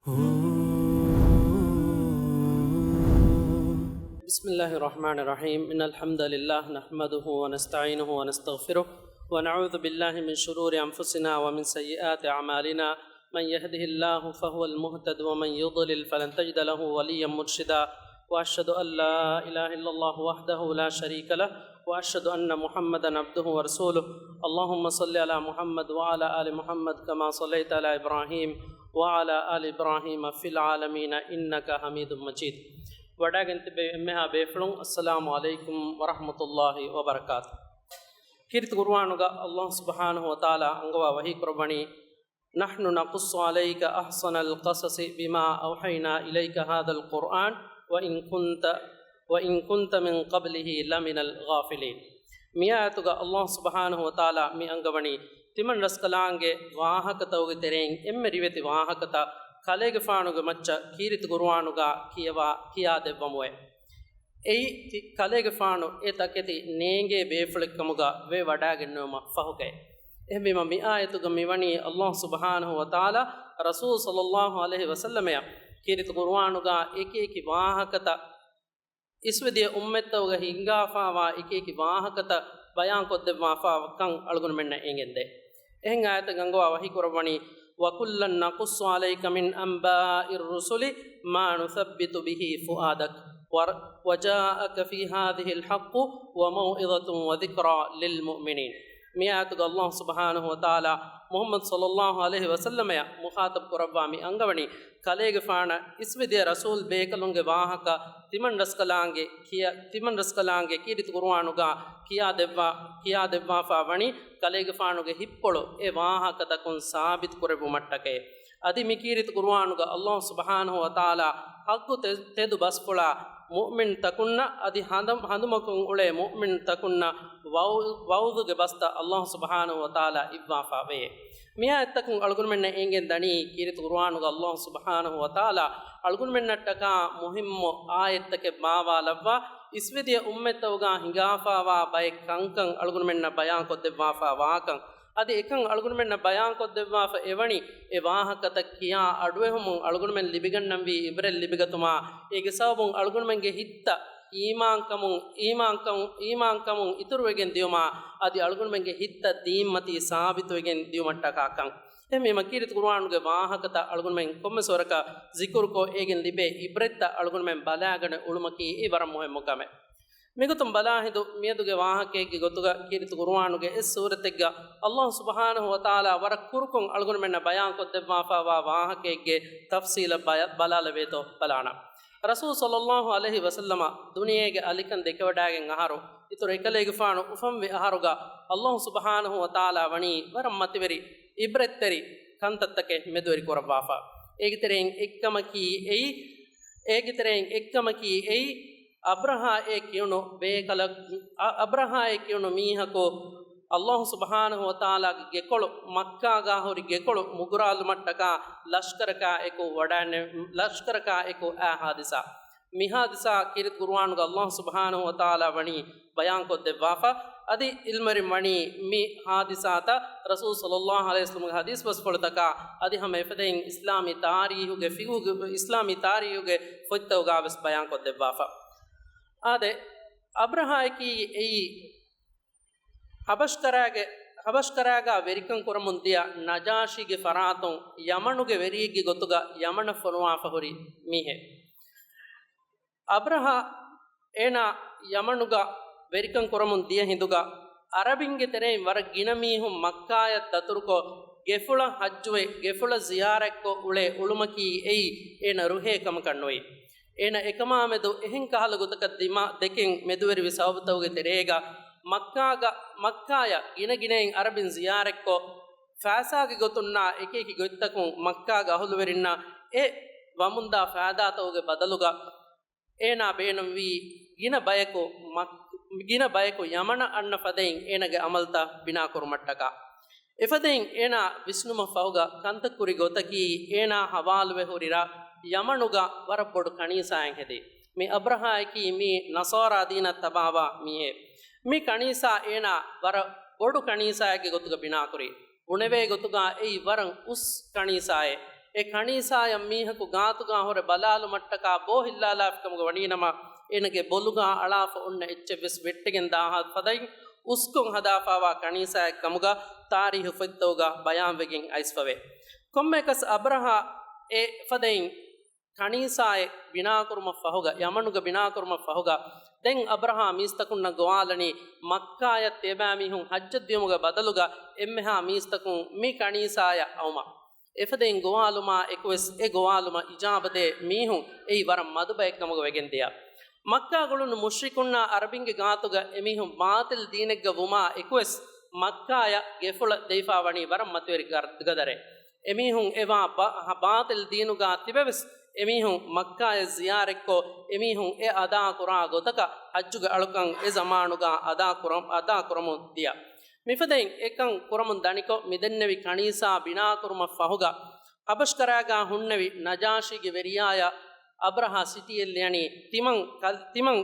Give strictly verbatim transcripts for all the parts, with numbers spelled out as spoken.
بسم الله الرحمن الرحيم. إن الحمد لله نحمده ونستعينه ونستغفره ونعوذ بالله من شرور أنفسنا ومن سيئات أعمالنا. من يهده الله فهو المهتد ومن يضلل فلن تجد له وليا مرشدا. وأشهد أن لا إله إلا الله وحده لا شريك له وأشهد أن محمدا عبده ورسوله. اللهم صل على محمد وعلى آل محمد كما صليت على إبراهيم وعلى آل إبراهيم في العالمين إنك حميد مجيد. ވަޑައިގެން ތިބޭ އެންމެހާ ބޭފުޅުން، އައްސަލާމު ޢަލައިކުމް ވަރަޙްމަތުﷲި ވަބަރަކާތު. ކީރިތި ޤުރުއާނުގަ ﷲ ސުބްޙާނަހު ވަތަޢާލާ އަންގަވާ ވަޙީ ކުރައްވަނީ، نحن نقص عليك أحسن القصص بما أوحينا إليك هذا القرآن وإن كنت، وإن كنت من قبله لمن الغافلين. މިއާޔަތުގަ ﷲ ސުބްޙާނަހު ވަތަޢާލާ މި އަންގަވަނީ، ތިމަން ރަސްކަލާނގެ ވާހަކަތަކުގެ ތެރެއިން އެންމެ ރިވެތި ވާހަކަތައް ކަލޭގެފާނުގެ މައްޗަށް ކީރިތި ޤުރުއާނުގަ ކިޔަވާ، ކިޔާދެއްވަމުވެ. އެއީ ތި-، ކަލޭގެފާނު އެ ތަކެތި ނޭނގޭ ބޭފުޅެއްކަމުގަ ވެވަޑައިގެންނެވުމަށް ފަހުގައެ. އެހެންވީމަ، މިއާޔަތުގަ މިވަނީ ﷲ ސުބްޙާނަހު ވަތަޢާލާ ރަސޫލު ޞައްލައްލާހު ޢަލައިހި ވަސައްލަމަޔަށް ކީރިތި ޤުރުއާނުގަ އެކި އެކި ވާހަކަތައް އިސްވެދިޔަ އުއްމަތްތަކުގަ ހިނގާފާވާ އެކި އެކި ވާހަކަތައް ބަޔާންކޮށްދެއްވާފާ ކަން އަޅުގަނޑުމެންނަށް އެނގެންދޭ. އެހެން އާޔަތެއް އަންގަވާ ވަޙީ ކުރައްވަނީ، وَكُلًّا نَقُصُّ عَلَيْكَ مِنْ أَنْبَاءِ الرُّسُلِ مَا نُثَبِّتُ بِهِ فُؤَادَكَ وَ، وَجَاءَكَ فِي هَذِهِ الْحَقُّ وَمَوْعِظَةٌ وَذِكْرَىٰ لِلْمُؤْمِنِينَ. މިއާޔަތުގަ ﷲ ސުބްޙާނަހު ވަތަޢާލާ މުޙައްމަދު ޞައްލައްލާހު ޢަލައިހި ވަސައްލަމަޔަށް މުޚާޠަބު ކުރައްވާ މި އަންގަވަނީ، ކަލޭގެފާނަށް އިސްވެދިޔަ ރަސޫލް ބޭކަލުންގެ ވާހަކަ ތިމަން ރަސްކަލާނގެ ކިޔަ، ތިމަން ރަސްކަލާނގެ ކީރިތި ޤުރުއާނުގަ ކިޔާދެއްވާ، ކިޔާދެއްވާފާ ވަނީ ކަލޭގެފާނުގެ ހިތްޕުޅު އެ ވާހަކަތަކުން ސާބިތު ކުރެއްވުމަށްޓަކައި. އަދި މި ކީރިތި ޤުރުއާނުގަ ﷲ ސުބްޙާނަހު ވަތަޢާލާ ޙައްޤު ތެ، ތެދު ބަސްފުޅާ މުއުމިން ތަކުންނަށް އަދި ހަނދަ، ހަނދުމަކުން އުޅޭ މުއުމިން ތަކުންނަށް ވައު، ވަޢުޒުގެ ބަސްތައް ﷲ ސުބްޙާނަހު ވަތަޢާލާ އިއްވާފާ ވެޔޭ. މި އާޔަތްތަކުން އަޅުގަނޑުމެންނަށް އެނގެން ދަނީ، ކީރިތި ޤުރުއާނުގަ ﷲ ސުބްޙާނަހު ވަތަޢާލާ އަޅުގަނޑުމެންނަށްޓަކާ މުހިއްމު އާޔަތްތަކެއް މާވާލައްވާ، އިސްވެދިޔަ އުއްމަތްތަކުގަ ހިނގާފާވާ ބައެއް ކަންކަން އަޅުގަނޑުމެންނަށް ބަޔާންކޮށްދެއްވާފާ ވާކަން. އަދި އެކަން އަޅުގަނޑުމެންނަށް ބަޔާންކޮށްދެއްވާފަ އެވަނީ، އެ ވާހަކަތައް ކިޔާ އަޑުއެހުމުން އަޅުގަނޑުމެން ލިބިގަންނަންވީ އިބްރަތް ލިބިގަތުމާ، އޭގެ ސަބަބުން އަޅުގަނޑުމެންގެ ހިތްތައް އީމާންކަމުން، އީމާންކަމުން، އީމާންކަމުން އިތުރުވެގެން ދިޔުމާ، އަދި އަޅުގަނޑުމެންގެ ހިތްތައް ދީންމަތީ ސާބިތުވެގެން ދިޔުމަށްޓަކާ ކަން. އެހެންވީމަ، ކީރިތި ޤުރުއާނުގެ ވާހަކަތައް އަޅުގަނޑުމެން ކޮންމެސް ވަރަކަށް ޒިކުރުކޮށް، އޭގެން ލިބޭ އިބްރަތްތައް އަޅުގަނޑުމެން ބަލާގަނެ އުޅުމަކީ އެ ވަރަށް މުހިއްމު ކަމެއް. މިގޮތުން ބަލާހިނދު، މިއަދުގެ ވާހަކައެއްގެ ގޮތުގަ ކީރިތި ޤުރުއާނުގެ އެއް ސޫރަތެއްގަ ﷲ ސުބްޙާނަހު ވަތަޢާލާ ވަރަށް ކުރުކޮށް އަޅުގަނޑުމެންނަށް ބަޔާންކޮށްދެއްވާފާވާ ވާހަކައެއްގެ ތަފްޞީލަށް ބަޔަ، ބަލާލެވޭތޯ ބަލާނަން. ރަސޫލު ޞައްލައްލާހު ޢަލައިހި ވަސައްލަމަ ދުނިޔޭގެ އަލިކަން ދެކެވަޑައިގެން އަހަރު، އިތުރު އެކަލޭގެފާނު އުފަންވި އަހަރުގަ ﷲ ސުބްޙާނަހު ވަތަޢާލާ ވަނީ ވަރަށް މަތިވެރި އިބްރަތްތެރި ކަންތައްތަކެއް މެދުވެރި ކުރައްވާފަ. އޭގެ ތެރެއިން އެއްކަމަކީ އެއީ، އޭގެ ތެރެއިން އެއްކަމަކީ އެއީ، އަބްރަހާ އޭ ކިޔުނު ބޭކަލަ، އަ، އަބްރަހާ އޭ ކިޔުނު މީހަކު ﷲ ސުބްޙާނަހު ވަތަޢާލާގެ ގެކޮޅު، މައްކާގާ ހުރި ގެކޮޅު މުގުރާލުމަށްޓަކާ ލަޝްކަރަކާ އެކު ވަޑައިނެ، ލަޝްކަރަކާ އެކު އާ ހާދިސާ. މި ހާދިސާ ކީރިތި ޤުރުއާނުގަ ﷲ ސުބްޙާނަހު ވަތަޢާލާ ވަނީ ބަޔާންކޮށްދެއްވާފަ. އަދި ޢިލްމުވެރިން ވަނީ މި ހާދިސާތައް ރަސޫލު ޞައްލައްލާހު ޢަލައިހި ވަސައްލަމަގެ ޙަދީޘް ބަސްފުޅުތަކާ އަދި ހަމަ އެފަދައިން އިސްލާމީ ތާރީހުގެ ފިޤުހުގެ، އިސްލާމީ ތާރީހުގެ ފޮތްތަކުގާވެސް ބަޔާންކޮށްދެއްވާފަ. އާދެ، އަބްރަހާއަކީ އެއީ ޙަބަޝްކަރާގެ، ޙަބަޝްކަރާގާ ވެރިކަން ކުރަމުން ދިޔަ ނަޖާޝީގެ ފަރާތުން ޔަމަނުގެ ވެރިއެއްގެ ގޮތުގަ ޔަމަނަށް ފޮނުވާފަ ހުރި މީހެއް. އަބްރަހާ އޭނާ ޔަމަނުގަ ވެރިކަން ކުރަމުން ދިޔަ ހިނދުގަ، އަރަބިންގެ ތެރެއިން ވަރަށް ގިނަ މީހުން މައްކާޔަށް ދަތުރުކޮށް، ގެފުޅަށް ޙައްޖުވެ، ގެފުޅަށް ޒިޔާރަތްކޮށް އުޅޭ އުޅުމަކީ އެއީ އޭނަ ރުހޭ ކަމަކަށް ނުވޭ. އޭނަ އެކަމާމެދު އެހެން ކަހަލަ ގޮތަކަށް ދިމާ ދެކެން މެދުވެރިވި ސަބަބުތަކުގެ ތެރޭގަ، މައްކާގަ، މައްކާޔަށް ގިނަ ގިނައިން އަރަބިން ޒިޔާރަތްކޮށް، ފައިސާގެ ގޮތުންނާ އެކި އެކި ގޮތްތަކުން މައްކާގެ އަހުލުވެރިންނަށް އެ ވަމުންދާ ފައިދާތަކުގެ ބަދަލުގަ، އޭނާ ބޭނުންވީ ގިނަ ބަޔަކު މައް، ގިނަ ބަޔަކު ޔަމަނަށް އަންނަ ފަދައިން އޭނާގެ އަމަލްތައް ބިނާކުރުމަށްޓަކާ. އެފަދައިން އޭނާ ވިސްނުމަށް ފަހުގަ ކަންތައް ކުރި ގޮތަކީ، އޭނާ ހަވާލުވެ ހުރި ރަށް ޔަމަނުގަ ވަރަށް ބޮޑު ކަނީސާއެއް ހެދީ. މި އަބްރަހާއަކީ މީ ނަޞާރާ ދީނަށް ތަބާވާ މީހެއް. މި ކަނީސާ އޭނާ ވަރަށް ބޮޑު ކަނީސާއެއްގެ ގޮތުގަ ބިނާކުރީ. ބުނެވޭ ގޮތުގަ އެއީ ވަރަށް އުސް ކަނީސާއެއް. އެ ކަނީސާޔަށް މީހަކު ގާތުގާ ހުރެ ބަލާލުމަށްޓަކާ ބޯ ހިއްލާލާފިކަމުގަ ވަނީނަމަ، އޭނަގެ ބޮލުގާ އަޅާފަ އޮންނަ އެއްޗެއްވެސް ވެއްޓިގެން ދާ ފަދައިން އުސްކޮށް ހަދާފާވާ ކަނީސާއެއް ކަމުގަ ތާރީހު ފޮތްތަކުގަ ބަޔާންވެގެން އައިސްފަވޭ. ކޮންމެއަކަސް އަބްރަހާ އެ ފަދައިން ކަނީސާއެއް ބިނާކުރުމަށް ފަހުގަ، ޔަމަނުގަ ބިނާކުރުމަށް ފަހުގަ، ދެން އަބްރަހާ މީސްތަކުންނަށް ގޮވާލަނީ މައްކާޔަށް ތިޔަބައިމީހުން ޙައްޖަށް ދިޔުމުގެ ބަދަލުގަ އެންމެހާ މީސްތަކުން މި ކަނީސާޔަށް އައުމަށް. އެފަދައިން ގޮވާލުމާ އެކުވެސް އެ ގޮވާލުމަށް އިޖާބަދޭ މީހުން އެއީ ވަރަށް މަދު ބައެއް ކަމުގަ ވެގެންދިޔަ. މައްކާ ގުޅުނު މުޝްރިކުންނާ އަރަބިންގެ ގާތުގަ އެމީހުން ބާޠިލް ދީނެއްގަ ވުމާ އެކުވެސް މައްކާޔަށް ގެފުޅަށް ދެވިފާ ވަނީ ވަރަށް މަތިވެރި ގަ-، ގަދަރެއް. އެމީހުން އެވާ ބާ-، ބާޠިލް ދީނުގާ ތިބެވެސް، އެމީހުން މައްކާޔަށް ޒިޔާރަތްކޮށް، އެމީހުން އެ އަދާ ކުރާ ގޮތަކަށް ޙައްޖުގެ އަޅުކަން އެ ޒަމާނުގާ އަދާ ކުރަ-، އަދާ ކުރަމުން ދިޔަ. މިފަދައިން އެކަން ކުރަމުން ދަނިކޮށް، މިދެންނެވި ކަނީސާ ބިނާކުރުމަށް ފަހުގަ، ހަބަޝްކަރާގާ ހުންނެވި ނަޖާޝީގެ ވެރިޔާޔަށް އަބްރަހާ ސިޓީއެއް ލިޔަނީ ތިމަން ކަލް-، ތިމަން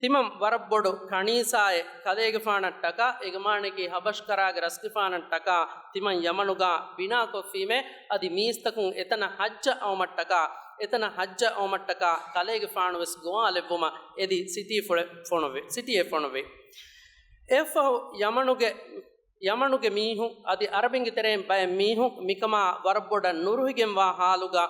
ތިމަން ވަރަށް ބޮޑު ކަނީސާއެއް ކަލޭގެފާނަށްޓަކާ، އޭގެ މާނައަކީ ހަބަޝްކަރާގެ ރަސްގެފާނަށްޓަކާ ތިމަން ޔަމަނުގާ ބިނާކޮށްފީމޭ، އަދި މީސްތަކުން އެތަނަށް ޙައްޖަށް އައުމަށްޓަކާ، އެތަނަށް ޙައްޖަށް އައުމަށްޓަކާ ކަލޭގެފާނުވެސް ގޮވާލެއްވުމަށް އެދި ސިޓީފުޅެއް ފޮނުވި، ސިޓީއެއް ފޮނުވި. އެއަށްފަހު ޔަމަނުގެ، ޔަމަނުގެ މީހުން އަދި އަރަބިންގެ ތެރެއިން ބައެއް މީހުން މިކަމާ ވަރަށް ބޮޑަށް ނުރުހިގެންވާ ޙާލުގަ،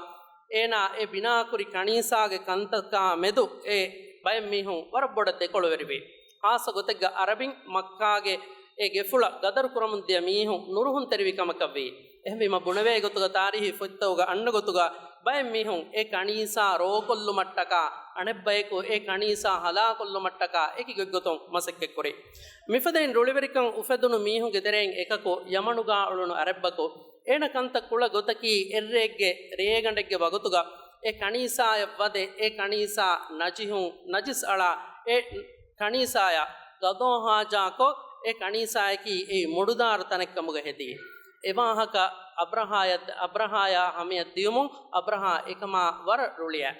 އޭނާ އެ ބިނާކުރި ކަނީސާގެ ކަންތަކާ މެދު އެ ބައެއް މީހުން ވަރަށް ބޮޑަށް ދެކޮޅުވެރިވި. ޚާއްޞަ ގޮތެއްގަ އަރަބިން މައްކާގެ އެ ގެފުޅަށް ގަދަރު ކުރަމުން ދިޔަ މީހުން ނުރުހުންތެރިވި ކަމަކަށްވީ. އެހެންވީމަ ބުނެވޭ ގޮތުގަ ތާރީހީ ފޮތްތަކުގަ އަންނަ ގޮތުގަ ބައެއް މީހުން އެ ކަނީސާ ރޯކޮށްލުމަށްޓަކާ އަނެއްބަޔަކު އެ ކަނީސާ ހަލާކޮށްލުމަށްޓަކާ އެކި ގޮތްގޮތުން މަސައްކަތްކުރި. މިފަދައިން ރުޅިވެރިކަން އުފެދުނު މީހުންގެ ތެރެއިން އެކަކު ޔަމަނުގާ އުޅުނު އަރަބަކު. އޭނަ ކަންތައް ކުޅަ ގޮތަކީ އެއްރެއެއްގެ ރޭގަނޑެއްގެ ވަގުތުގަ އެ ކަނީސާޔަށް ވަދެ، އެ ކަނީސާ ނަޖިހުން ނަޖިސް އަޅާ، އެ ކަނީސާޔަށް ގަޟާ ޙާޖާކޮށް، އެ ކަނީސާޔަކީ އެއީ މުޑުދާރު ތަނެއްކަމުގަ ހެދީ. އެވާހަކަ އަބްރަހާޔަށް، އަބްރަހާޔާ ހަމަޔަށް ދިޔުމުން އަބްރަހާ އެކަމާ ވަރަށް ރުޅިއަ.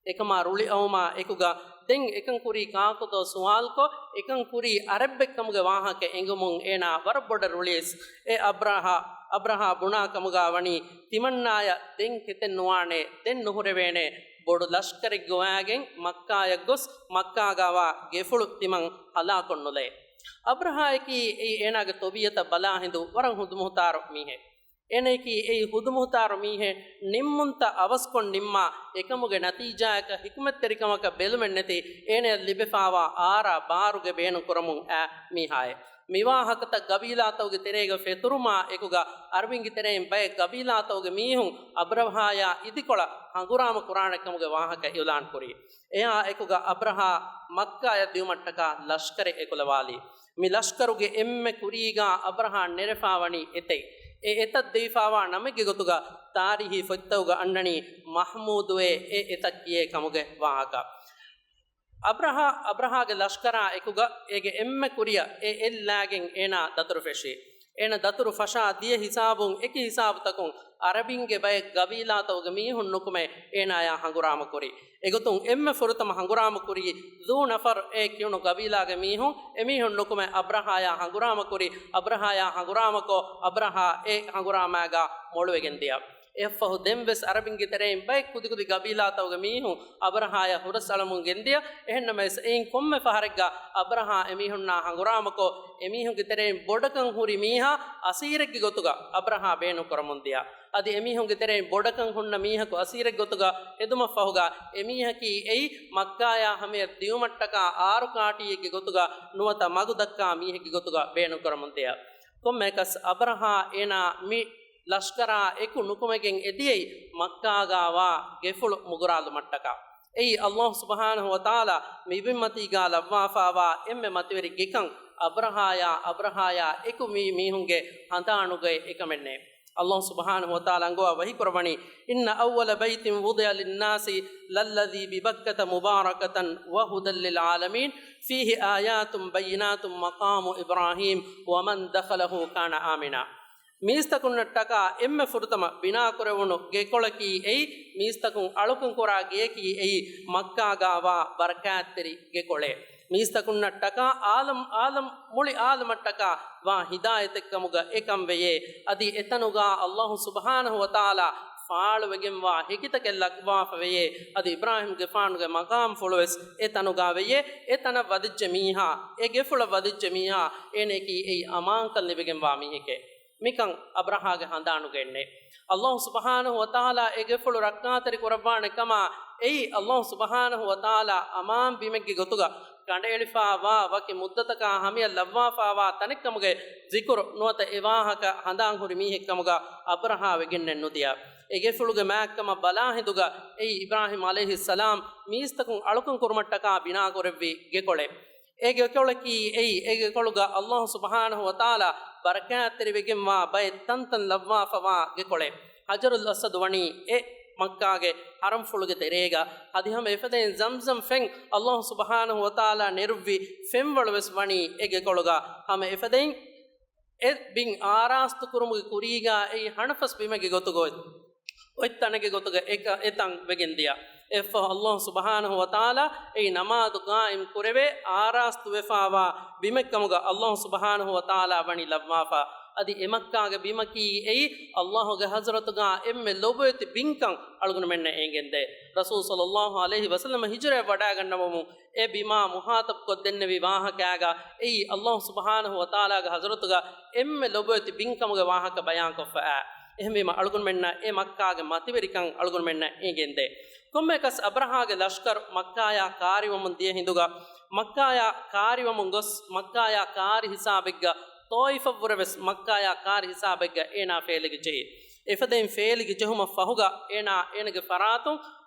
އެކަމާ ރުޅިއައުމާ އެކުގަ ދެން އެކަން ކުރީ ކާކުތޯ ސުވާލުކޮށް، އެކަން ކުރީ އަރަބެއްކަމުގެ ވާހަކަ އެނގުމުން އޭނާ ވަރަށް ބޮޑަށް ރުޅިއިސް، އެ އަބްރަހާ، އަބްރަހާ ބުނާ ކަމުގާ ވަނީ ތިމަންނާޔަށް ދެން ކެތެއް ނުވާނެ، ދެން ނުހުރެވޭނެ، ބޮޑު ލަޝްކަރެއް ގޮވާގެން މައްކާޔަށް ގޮސް މައްކާގާވާ ގެފުޅު ތިމަން ހަލާކޮށްނުލޭ. އަބްރަހާއަކީ އެއީ އޭނާގެ ތޮބިއްޔަތަށް ބަލާ ހިނދު ވަރަށް ހުދުމުހުތާރު މީހެއް. އޭނައަކީ އެއީ ހުދުމުހުތާރު މީހެއް ނިންމުންތައް އަވަސްކޮށް ނިންމާ، އެކަމުގެ ނަތީޖާއަކަށް ޙިކުމަތްތެރިކަމަކަށް ބެލުމެއްނެތި، އޭނަޔަށް ލިބިފާވާ އާރާ ބާރުގެ ބޭނުން ކުރަމުން އައި މީހާއެއް. މިވާހަކަތައް ގަބީލާތަކުގެ ތެރޭގަ ފެތުރުމާ އެކުގަ، އަރަބިންގެ ތެރެއިން ބައެއް ގަބީލާތަކުގެ މީހުން އަބްރަހާޔާ އިދިކޮޅަށް ހަނގުރާމަ ކުރާނެ ކަމުގެ ވާހަކަ އިޢުލާން ކުރީ. އެއާ އެކުގަ އަބްރަހާ މައްކާޔަށް ދިޔުމަށްޓަކާ ލަޝްކަރެއް އެކުލަވާލީ. މި ލަޝްކަރުގެ އެންމެ ކުރީގާ އަބްރަހާ ނެރެފާވަނީ އެތެއް. އެ އެތައް ދެވިފާވާ ނަމެއްގެ ގޮތުގަ ތާރީހީ ފޮތްތަކުގަ އަންނަނީ މަޙްމޫދުއޭ އެ އެތައް ކިޔޭ ކަމުގެ ވާހަކަ. އަބްރަހާ، އަބްރަހާގެ ލަޝްކަރާ އެކުގަ އޭގެ އެންމެ ކުރިއަށް އެ އެއްލާގެން އޭނާ ދަތުރު ފެށީ. އޭނަ ދަތުރު ފަށާ ދިޔަ ހިސާބުން އެކި ހިސާބުތަކުން އަރަބިންގެ ބައެއް ގަބީލާތަކުގެ މީހުން ނުކުމެ އޭނާޔާ ހަނގުރާމަ ކުރި. އެގޮތުން އެންމެ ފުރަތަމަ ހަނގުރާމަ ކުރީ ޛޫ ނަފަރް އޭ ކިޔުނު ގަބީލާގެ މީހުން. އެމީހުން ނުކުމެ އަބްރަހާޔާ ހަނގުރާމަ ކުރި. އަބްރަހާޔާ ހަނގުރާމަކޮށް އަބްރަހާ އެ ހަނގުރާމާގާ މޮޅުވެގެން ދިޔަ. އެއަށްފަހު ދެންވެސް އަރަބިންގެ ތެރެއިން ބައެއް ކުދިކުދި ގަބީލާތަކުގެ މީހުން އަބްރަހާޔަށް ހުރަސް އަޅަމުން ގެންދިޔަ. އެހެންނަމަވެސް އެއިން ކޮންމެ ފަހަރެއްގަ އަބްރަހާ އެމީހުންނާ ހަނގުރާމަކޮށް، އެމީހުންގެ ތެރެއިން ބޮޑަކަން ހުރި މީހާ އަސީރެއްގެ ގޮތުގަ އަބްރަހާ ބޭނުން ކުރަމުން ދިޔަ. އަދި އެމީހުންގެ ތެރެއިން ބޮޑަކަން ހުންނަ މީހަކު އަސީރެއްގެ ގޮތުގަ ހެދުމަށްފަހުގަ، އެމީހަކީ އެއީ މައްކާޔާ ހަމަޔަށް ދިޔުމަށްޓަކާ އާރު ކާޓީއެއްގެ ގޮތުގަ ނުވަތަ މަގު ދައްކާ މީހެއްގެ ގޮތުގަ ބޭނުން ކުރަމުން ދިޔަ. ކޮންމެއަކަސް އަބްރަހާ އޭނާ މި ލަޝްކަރާ އެކު ނުކުމެގެން އެދިޔައީ މައްކާގާވާ ގެފުޅު މުގުރާލުމަށްޓަކާ. އެއީ ﷲ ސުބްޙާނަހޫ ވަތަޢާލާ މިބިންމަތީގާ ލައްވާފާވާ އެންމެ މަތިވެރި ގެކަން އަބްރަހާޔާ، އަބްރަހާޔާ އެކު މި މީހުންގެ ހަނދާނުގައި އެކަމެއް ނެތް. ﷲ ސުބްޙާނަހޫ ވަތަޢާލާ އަންގަވާ ވަޙީކުރައްވަނީ، إن أول بيت وضع للناس للذي ببكة مباركة وهدى للعالمين فيه آيات بينات مقام إبراهيم ومن دخله كان آمنا. މީސްތަކުންނަށްޓަކާ އެންމެ ފުރަތަމަ ބިނާކުރެވުނު ގެކޮޅަކީ އެއީ، މީސްތަކުން އަޅުކަން ކުރާ ގެޔަކީ އެއީ، މައްކާގާވާ ބަރަކާތްތެރި ގެކޮޅޭ. މީސްތަކުންނަށްޓަކާ އާލަމް، އާލަމް، މުޅި އާލަމަށްޓަކާ ވާ ހިދާޔަތެއްކަމުގަ އެކަން ވެޔޭ. އަދި އެތަނުގާ ﷲ ސުބްޙާނަހޫ ވަތަޢާލާ ފާޅުވެގެންވާ ހެކިތަކެއް ލައްވާފަވެޔޭ. އަދި އިބްރާހީމްގެފާނުގެ މަޤާމްފުޅުވެސް އެ ތަނުގާ ވެޔޭ. އެ ތަނަށް ވަދެއްޖެ މީހާ، އެ ގެފުޅަށް ވަދެއްޖެ މީހާ، އޭނައަކީ އެއީ އަމާންކަން ލިބިގެންވާ މީހެކޭ. މިކަން އަބްރަހާގެ ހަނދާނުގައެއް ނެތް. އައްލާހު ސުބްޙާނަހު ވަތަޢާލާ އެ ގެފުޅު ރައްކާތެރި ކުރައްވާނެ ކަމާ އެއީ އައްލާހު ސުބްޙާނަހު ވަތަޢާލާ އަމާން ބިމެއްގެ ގޮތުގަ ކަނޑައެޅިފާވާ ވަކި މުއްދަތަކާ ހަމަޔަށް ލައްވާފާވާ ތަނެއްކަމުގެ ޒިކުރު ނުވަތަ އެ ވާހަކަ ހަނދާން ހުރި މީހެއްކަމުގަ އަބްރަހާ ވެގެންނެއް ނުދިޔަ. އެ ގެފުޅުގެ މާތްކަމަށް ބަލާ ހިނދުގަ އެއީ އިބްރާހީމް ޢަލައިހިއްސަލާމް މީސްތަކުން އަޅުކަން ކުރުމަށްޓަކާ ބިނާކުރެއްވި ގެކޮޅެއް. އެ ގެކޮޅަކީ އެއީ، އެ ގެކޮޅުގަ އައްލާހު ސުބްޙާނަހު ވަތަޢާލާ ބަރަކާތްތެރިވެގެންވާ ބައެއް ތަންތަން ލައްވާފަވާ ގެކޮޅެއް. ޙަޖަރުލް އަސްވަދު ވަނީ އެ މައްކާގެ ޙަރަމްފުޅުގެ ތެރޭގަ. އަދި ހަމަ އެފަދައިން ޒަމްޒަމް ފެން އައްލާހު ސުބްޙާނަހު ވަތަޢާލާ ނެރުއްވި ފެންވަޅުވެސް ވަނީ އެ ގެކޮޅުގަ. ހަމަ އެފަދައިން އެ ބިން އާރާސްތު ކުރުމުގެ ކުރީގަ އެއީ ހަނަފަސް ބިމެއްގެ ގޮތުގަ އޮތް ތަނެއްގެ ގޮތުގަ އެ ކަ-، އެ ތަން ވެގެން ދިޔަ. އެއަށްފަހު އައްލާހު ސުބްޙާނަހު ވަތަޢާލާ އެއީ ނަމާދު ޤާއިމް ކުރެވޭ އާރާސްތުވެފާވާ ބިމެއްކަމުގަ އައްލާހު ސުބްޙާނަހު ވަތަޢާލާ ވަނީ ލައްވާފަ. އަދި އެ މައްކާގެ ބިމަކީ އެއީ އައްލާހުގެ ޙަޟްރަތުގަ އެންމެ ލޮބުވެތި ބިންކަން އަޅުގަނޑުމެންނަށް އެނގެންދޭ. ރަސޫލު ޞައްލައްލާހު ޢަލައިހި ވަސައްލަމަ ހިޖުރަޔަށް ވަޑައިގަންނަވަމުން އެ ބިމާ މުޚާޠަބުކޮށްދެންނެވި ވާހަކައިގަ އެއީ އައްލާހު ސުބްޙާނަހު ވަތަޢާލާގެ ޙަޟްރަތުގަ އެންމެ ލޮބުވެތި ބިންކަމުގެ ވާހަކަ ބަޔާންކޮށްފައި. އެހެންވީމަ އަޅުގަނޑުމެންނަށް އެ މައްކާގެ މަތިވެރިކަން އަޅުގަނޑުމެންނަށް އެނގެންދޭ. ކޮންމެއަކަސް އަބްރަހާގެ ލަޝްކަރު މައްކާޔާ ކާރިވަމުން ދިޔަ ހިނދުގަ، މައްކާޔާ ކާރިވަމުން ގޮސް، މައްކާޔާ ކާރި ހިސާބެއްގަ ޠާއިފަށްވުރެވެސް މައްކާޔާ ކާރި ހިސާބެއްގަ އޭނާ ފޭލިގެ ޖެހި. އެފަދައިން ފޭލިގެ ޖެހުމަށް ފަހުގަ އޭނާ އޭނަގެ ފަރާތުން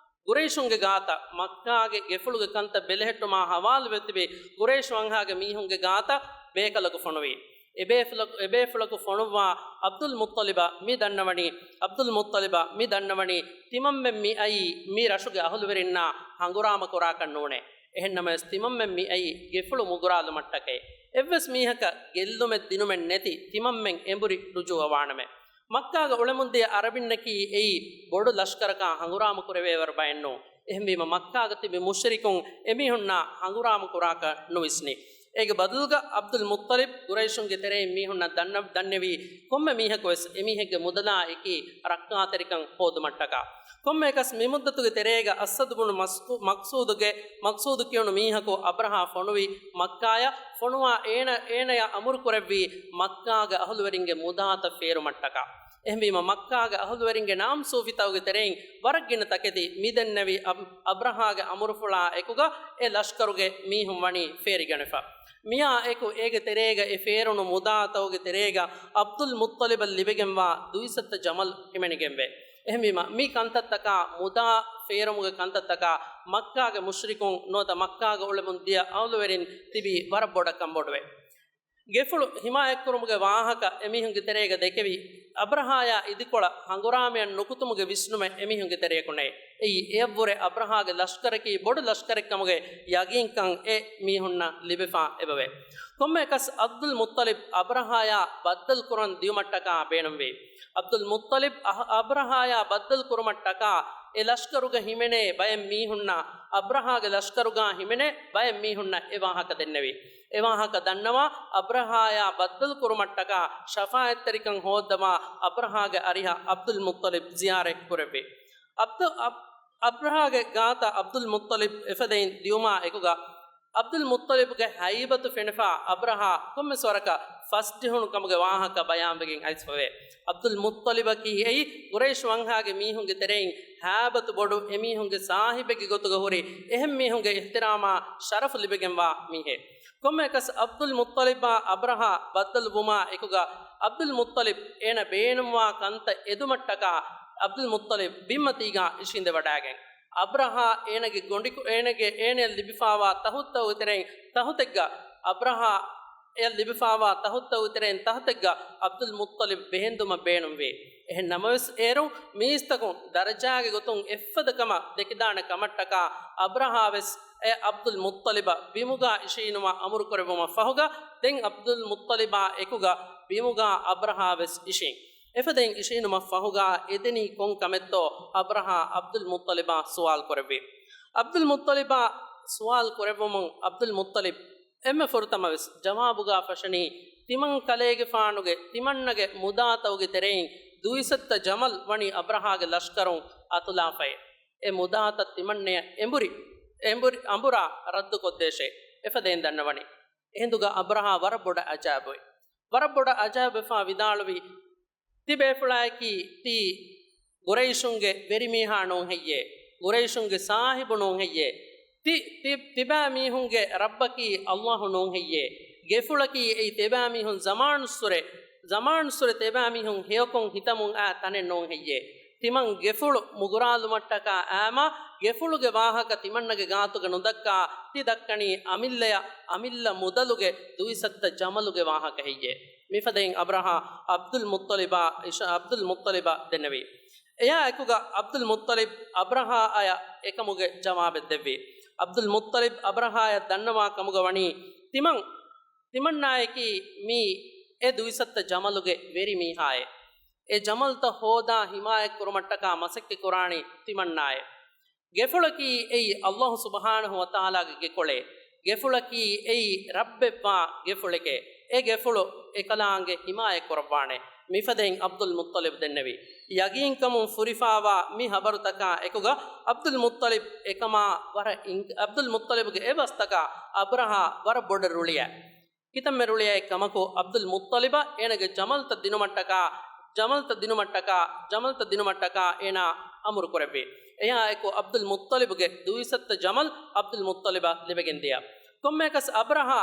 ގުރައިޝުންގެ ގާތަށް މައްކާގެ ގެފުޅުގެ ކަންތައް ބެލެހެއްޓުމާ ހަވާލުވެތިބި ގުރައިޝު ވަންހާގެ މީހުންގެ ގާތަށް ބޭކަލަކު ފޮނުވި. އެބޭފުޅަކު، އެބޭފުޅަކު ފޮނުއްވާ ޢަބްދުލް މުއްޠަލިބަށް މި ދަންނަވަނީ، ޢަބްދުލް މުއްޠަލިބަށް މި ދަންނަވަނީ ތިމަންމެން މި އައީ މި ރަށުގެ އަހުލުވެރިންނާ ހަނގުރާމަ ކުރާކަށް ނޫނޭ. އެހެންނަމަވެސް ތިމަންމެން މި އައީ ގެފުޅު މުގުރާލުމަށްޓަކައި. އެއްވެސް މީހަކަށް ގެއްލުމެއް ދިނުމެއް ނެތި ތިމަންމެން އެނބުރި ރުޖޫޢަ ވާނަމޭ. މައްކާގަ އުޅެމުންދިޔަ ޢަރަބިންނަކީ އެއީ ބޮޑު ލަޝްކަރަކާ ހަނގުރާމަ ކުރެވޭވަރު ބައެއްނޫން. އެހެންވީމަ މައްކާގަ ތިބި މުޝްރިކުން އެމީހުންނާ ހަނގުރާމަ ކުރާކަށް ނުވިސްނި. އޭގެ ބަދަލުގަ ޢަބްދުލް މުއްޠަލިބް ގުރައިޝުންގެ ތެރެއިން މީހުންނަށް ދަންނަ-، ދަންނެވީ ކޮންމެ މީހަކުވެސް އެމީހެއްގެ މުދަލާ އެކީ ރައްކާތެރިކަން ހޯދުމަށްޓަކާ. ކޮންމެއަކަސް މިމުއްދަތުގެ ތެރޭގަ އަސްޢަދު ބުނު މަސްޢޫ-، މަޤްޞޫދުގެ، މަޤްޞޫދު ކިޔުނު މީހަކު އަބްރަހާ ފޮނުވި މައްކާޔަށް ފޮނުވާ އޭނަ-، އޭނަޔަށް އަމުރުކުރެއްވީ މައްކާގެ އަހުލުވެރިންގެ މުދާތައް ފޭރުމަށްޓަކާ. އެހެންވީމަ މައްކާގެ އަހުލުވެރިންގެ ނާމް ސޫފިތަކުގެ ތެރެއިން ވަރަށް ގިނަ ތަކެތި މި ދެންނެވި އަބް-، އަބްރަހާގެ އަމުރުފުޅާ އެކުގަ އެ ލަޝްކަރުގެ މީހުން ވަނީ ފޭރިގަނެފަ. މިއާ އެކު އޭގެ ތެރޭގަ އެ ފޭރުނު މުދާތަކުގެ ތެރޭގަ ޢަބްދުލް މުއްޠަލިބަށް ލިބިގެންވާ ދުއިސައްތަ ޖަމަލް ހިމެނިގެންވޭ. އެހެންވީމަ، މި ކަންތައްތަކާ، މުދާ ފޭރުމުގެ ކަންތައްތަކާ، މައްކާގެ މުޝްރިކުން ނުވަތަ މައްކާގަ އުޅެމުން ދިޔަ އަހުލުވެރިން ތިބީ ވަރަށް ބޮޑަށް ކަންބޮޑުވޭ. ގެފުޅު ހިމާޔަތްކުރުމުގެ ވާހަކަ އެމީހުންގެ ތެރޭގަ ދެކެވި، އަބްރަހާޔާ އިދިކޮޅަށް ހަނގުރާމަޔަށް ނުކުތުމުގެ ވިސްނުމެއް އެމީހުންގެ ތެރެޔަކު ނެތް. އެއީ، އެއަށްވުރެ އަބްރަހާގެ ލަޝްކަރަކީ ބޮޑު ލަޝްކަރެއްކަމުގެ ޔަގީންކަން އެ މީހުންނަށް ލިބިފާ އެބަވޭ. ކޮންމެއަކަސް ޢަބްދުލް މުއްޠަލިބް އަބްރަހާޔާ ބައްދަލުކުރަން ދިޔުމަށްޓަކާ ބޭނުންވީ. ޢަބްދުލް މުއްޠަލިބް އަހް-، އަބްރަހާޔާ ބައްދަލުކުރުމަށްޓަކާ އެ ލަޝްކަރުގަ ހިމެނޭ ބައެއް މީހުންނަށް، އަބްރަހާގެ ލަޝްކަރުގަ ހިމެނޭ ބައެއް މީހުންނަށް އެ ވާހަކަ ދެންނެވި. އެ ވާހަކަ ދަންނަވާ، އަބްރަހާޔާ ބައްދަލުކުރުމަށްޓަކާ ޝަފާޢަތްތެރިކަން ހޯއްދަވާ އަބްރަހާގެ އަރިހަށް ޢަބްދުލް މުއްޠަލިބް ޒިޔާރަތް ކުރެއްވި. ޢަބްދު-، އަބް-، އަބްރަހާގެ ގާތަށް ޢަބްދުލް މުއްޠަލިބް އެފަދައިން ދިޔުމާ އެކުގަ، ޢަބްދުލް މުއްޠަލިބުގެ ހައިބަތު ފެނިފާ އަބްރަހާ ކޮންމެސް ވަރަކަށް ފަސްޖެހުނު ކަމުގެ ވާހަކަ ބަޔާންވެގެން އައިސްފަވޭ. ޢަބްދުލް މުއްޠަލިބަކީ އެއީ ގުރައިޝް ވަންހާގެ މީހުންގެ ތެރެއިން ހައިބަތު ބޮޑު އެމީހުންގެ ސާހިބެއްގެ ގޮތުގަ ހުރި އެހެން މީހުންގެ އިޙްތިރާމާ ޝަރަފު ލިބިގެންވާ މީހެއް. ކޮންމެއަކަސް ޢަބްދުލް މުއްޠަލިބާ އަބްރަހާ ބައްދަލުވުމާ އެކުގަ ޢަބްދުލް މުއްޠަލިބް އޭނަ ބޭނުންވާ ކަންތައް އެދުމަށްޓަކާ ޢަބްދުލް މުއްޠަލިބް ބިންމަތީގާ އިށީނދެވަޑައިގެން، އަބްރަހާ އޭނަގެ ގޮނޑިކު-، އޭނަގެ އޭނަޔަށް ލިބިފާވާ ތަހުތްތަކުގެ ތެރެއިން ތަހުތެއްގަ، އަބްރަހާ އެޔަށް ލިބިފާވާ ތަހުތްތަކުގެ ތެރެއިން ތަހުތެއްގަ ޢަބްދުލް މުއްޠަލިބް ބެހެންދުމަށް ބޭނުންވި. އެހެން ނަމަވެސް އޭރުން މީސްތަކުން ދަރަޖާގެ ގޮތުން އެއްފަދަ ކަމަށް ދެކިދާނެ ކަމަށްޓަކާ އަބްރަހާ ވެސް އެ ޢަބްދުލް މުއްޠަލިބަށް ބިމުގާ އިށީނުމަށް އަމުރު ކުރެއްވުމަށް ފަހުގަ، ދެން ޢަބްދުލް މުއްޠަލިބާ އެކުގަ ބިމުގާ އަބްރަހާ ވެސް އިށީން. އެފަދައިން އިށީނުމަށް ފަހުގާ އެދެނީ ކޮން ކަމެއްތޯ އަބްރަހާ ޢަބްދުލް މުއްޠަލިބާ ސުވާލު ކުރެއްވި. ޢަބްދުލް މުއްޠަލިބާ ސުވާލު ކުރެއްވުމުން ޢަބްދުލް މުއްޠަލިބް އެންމެ ފުރަތަމަވެސް ޖަވާބުގާ ފަށަނީ، ތިމަން ކަލޭގެފާނުގެ ތިމަންނަގެ މުދާތަކުގެ ތެރެއިން ދުއިސައްތަ ޖަމަލް ވަނީ އަބްރަހާގެ ލަޝްކަރުން އަތުލާފައި. އެ މުދާތައް ތިމަންނަޔަށް އެނބުރި، އެނބުރި، އަނބުރާ ރައްދުކޮށްދޭށޭ. އެފަދައިން ދަންނަވަނީ. އެހިނދުގަ އަބްރަހާ ވަރަށް ބޮޑަށް އަޖާބުވި. ވަރަށް ބޮޑަށް އަޖާބުވެފާ ވިދާޅުވި، ތި ބޭފުޅާއަކީ ތީ ގުރައިޝުންގެ ވެރިމީހާ ނޫން ހެއްޔޭ؟ ގުރައިޝުންގެ ސާހިބު ނޫން ހެއްޔޭ؟ ތި، ތި، ތިބާމީހުންގެ ރައްބަކީ އައްލާހު ނޫން ހެއްޔޭ؟ ގެފުޅަކީ އެއީ ތިބާމީހުން ޒަމާނުއްސުރެ، ޒަމާނުއްސުރެ ތިބާމީހުން ހެޔޮކޮށް ހިތަމުން އާ ތަނެއް ނޫން ހެއްޔޭ؟ ތިމަން ގެފުޅު މުގުރާލުމަށްޓަކާ އާމާ ގެފުޅުގެ ވާހަކަ ތިމަންނަގެ ގާތުގަ ނުދައްކާ ތި ދައްކަނީ އަމިއްލަޔަށް އަމިއްލަ މުދަލުގެ ދުއިސައްތަ ޖަމަލުގެ ވާހަކަ ހެއްޔޭ؟ މިފަދައިން އަބްރަހާ ޢަބްދުލް މުއްޠަލިބާ އިޝާ، ޢަބްދުލް މުއްޠަލިބަށް ދެންނެވި. އެއާ އެކުގަ ޢަބްދުލް މުއްޠަލިބް އަބްރަހާއަށް އެކަމުގެ ޖަވާބެއް ދެއްވި. ޢަބްދުލް މުއްޠަލިބް އަބްރަހާއަށް ދަންނަވާ ކަމުގަ ވަނީ، ތިމަން، ތިމަންނާއަކީ މީ އެ ދުއިސައްތަ ޖަމަލުގެ ވެރި މީހާއެއް. އެ ޖަމަލްތައް ހޯދާ ހިމާޔަތް ކުރުމަށްޓަކާ މަސައްކަތް ކުރާނީ ތިމަންނާއެއް. ގެފުޅަކީ އެއީ އައްލާހު ސުބްޙާނަހު ވަތަޢާލާގެ ގެކޮޅޭ. ގެފުޅަކީ އެއީ ރައްބެއްވާ ގެފުޅެކޭ. އެ ގެފުޅު އެކަލާނގެ ހިމާޔަތް ކުރައްވާނެ. މިފަދައިން ޢަބްދުލް މުއްޠަލިބް ދެންނެވި. ޔަގީންކަމުން ފުރިފާވާ މި ޚަބަރުތަކާ އެކުގަ ޢަބްދުލް މުއްޠަލިބް އެކަމާ ވަރަށް އިން-، ޢަބްދުލް މުއްޠަލިބްގެ އެ ބަސްތަކާ އަބްރަހާ ވަރަށް ބޮޑަށް ރުޅިއަ. ކިތަންމެ ރުޅިއައެއް ކަމަކު، ޢަބްދުލް މުއްޠަލިބަށް އޭނަގެ ޖަމަލްތައް ދިނުމަށްޓަކާ، ޖަމަލްތައް ދިނުމަށްޓަކާ، ޖަމަލްތައް ދިނުމަށްޓަކާ އޭނާ އަމުރު ކުރެއްވި. އެއާ އެކު ޢަބްދުލް މުއްޠަލިބުގެ ދުއިސައްތަ ޖަމަލް ޢަބްދުލް މުއްޠަލިބަށް ލިބެގެން ދިޔަ. ކޮންމެއަކަސް އަބްރަހާ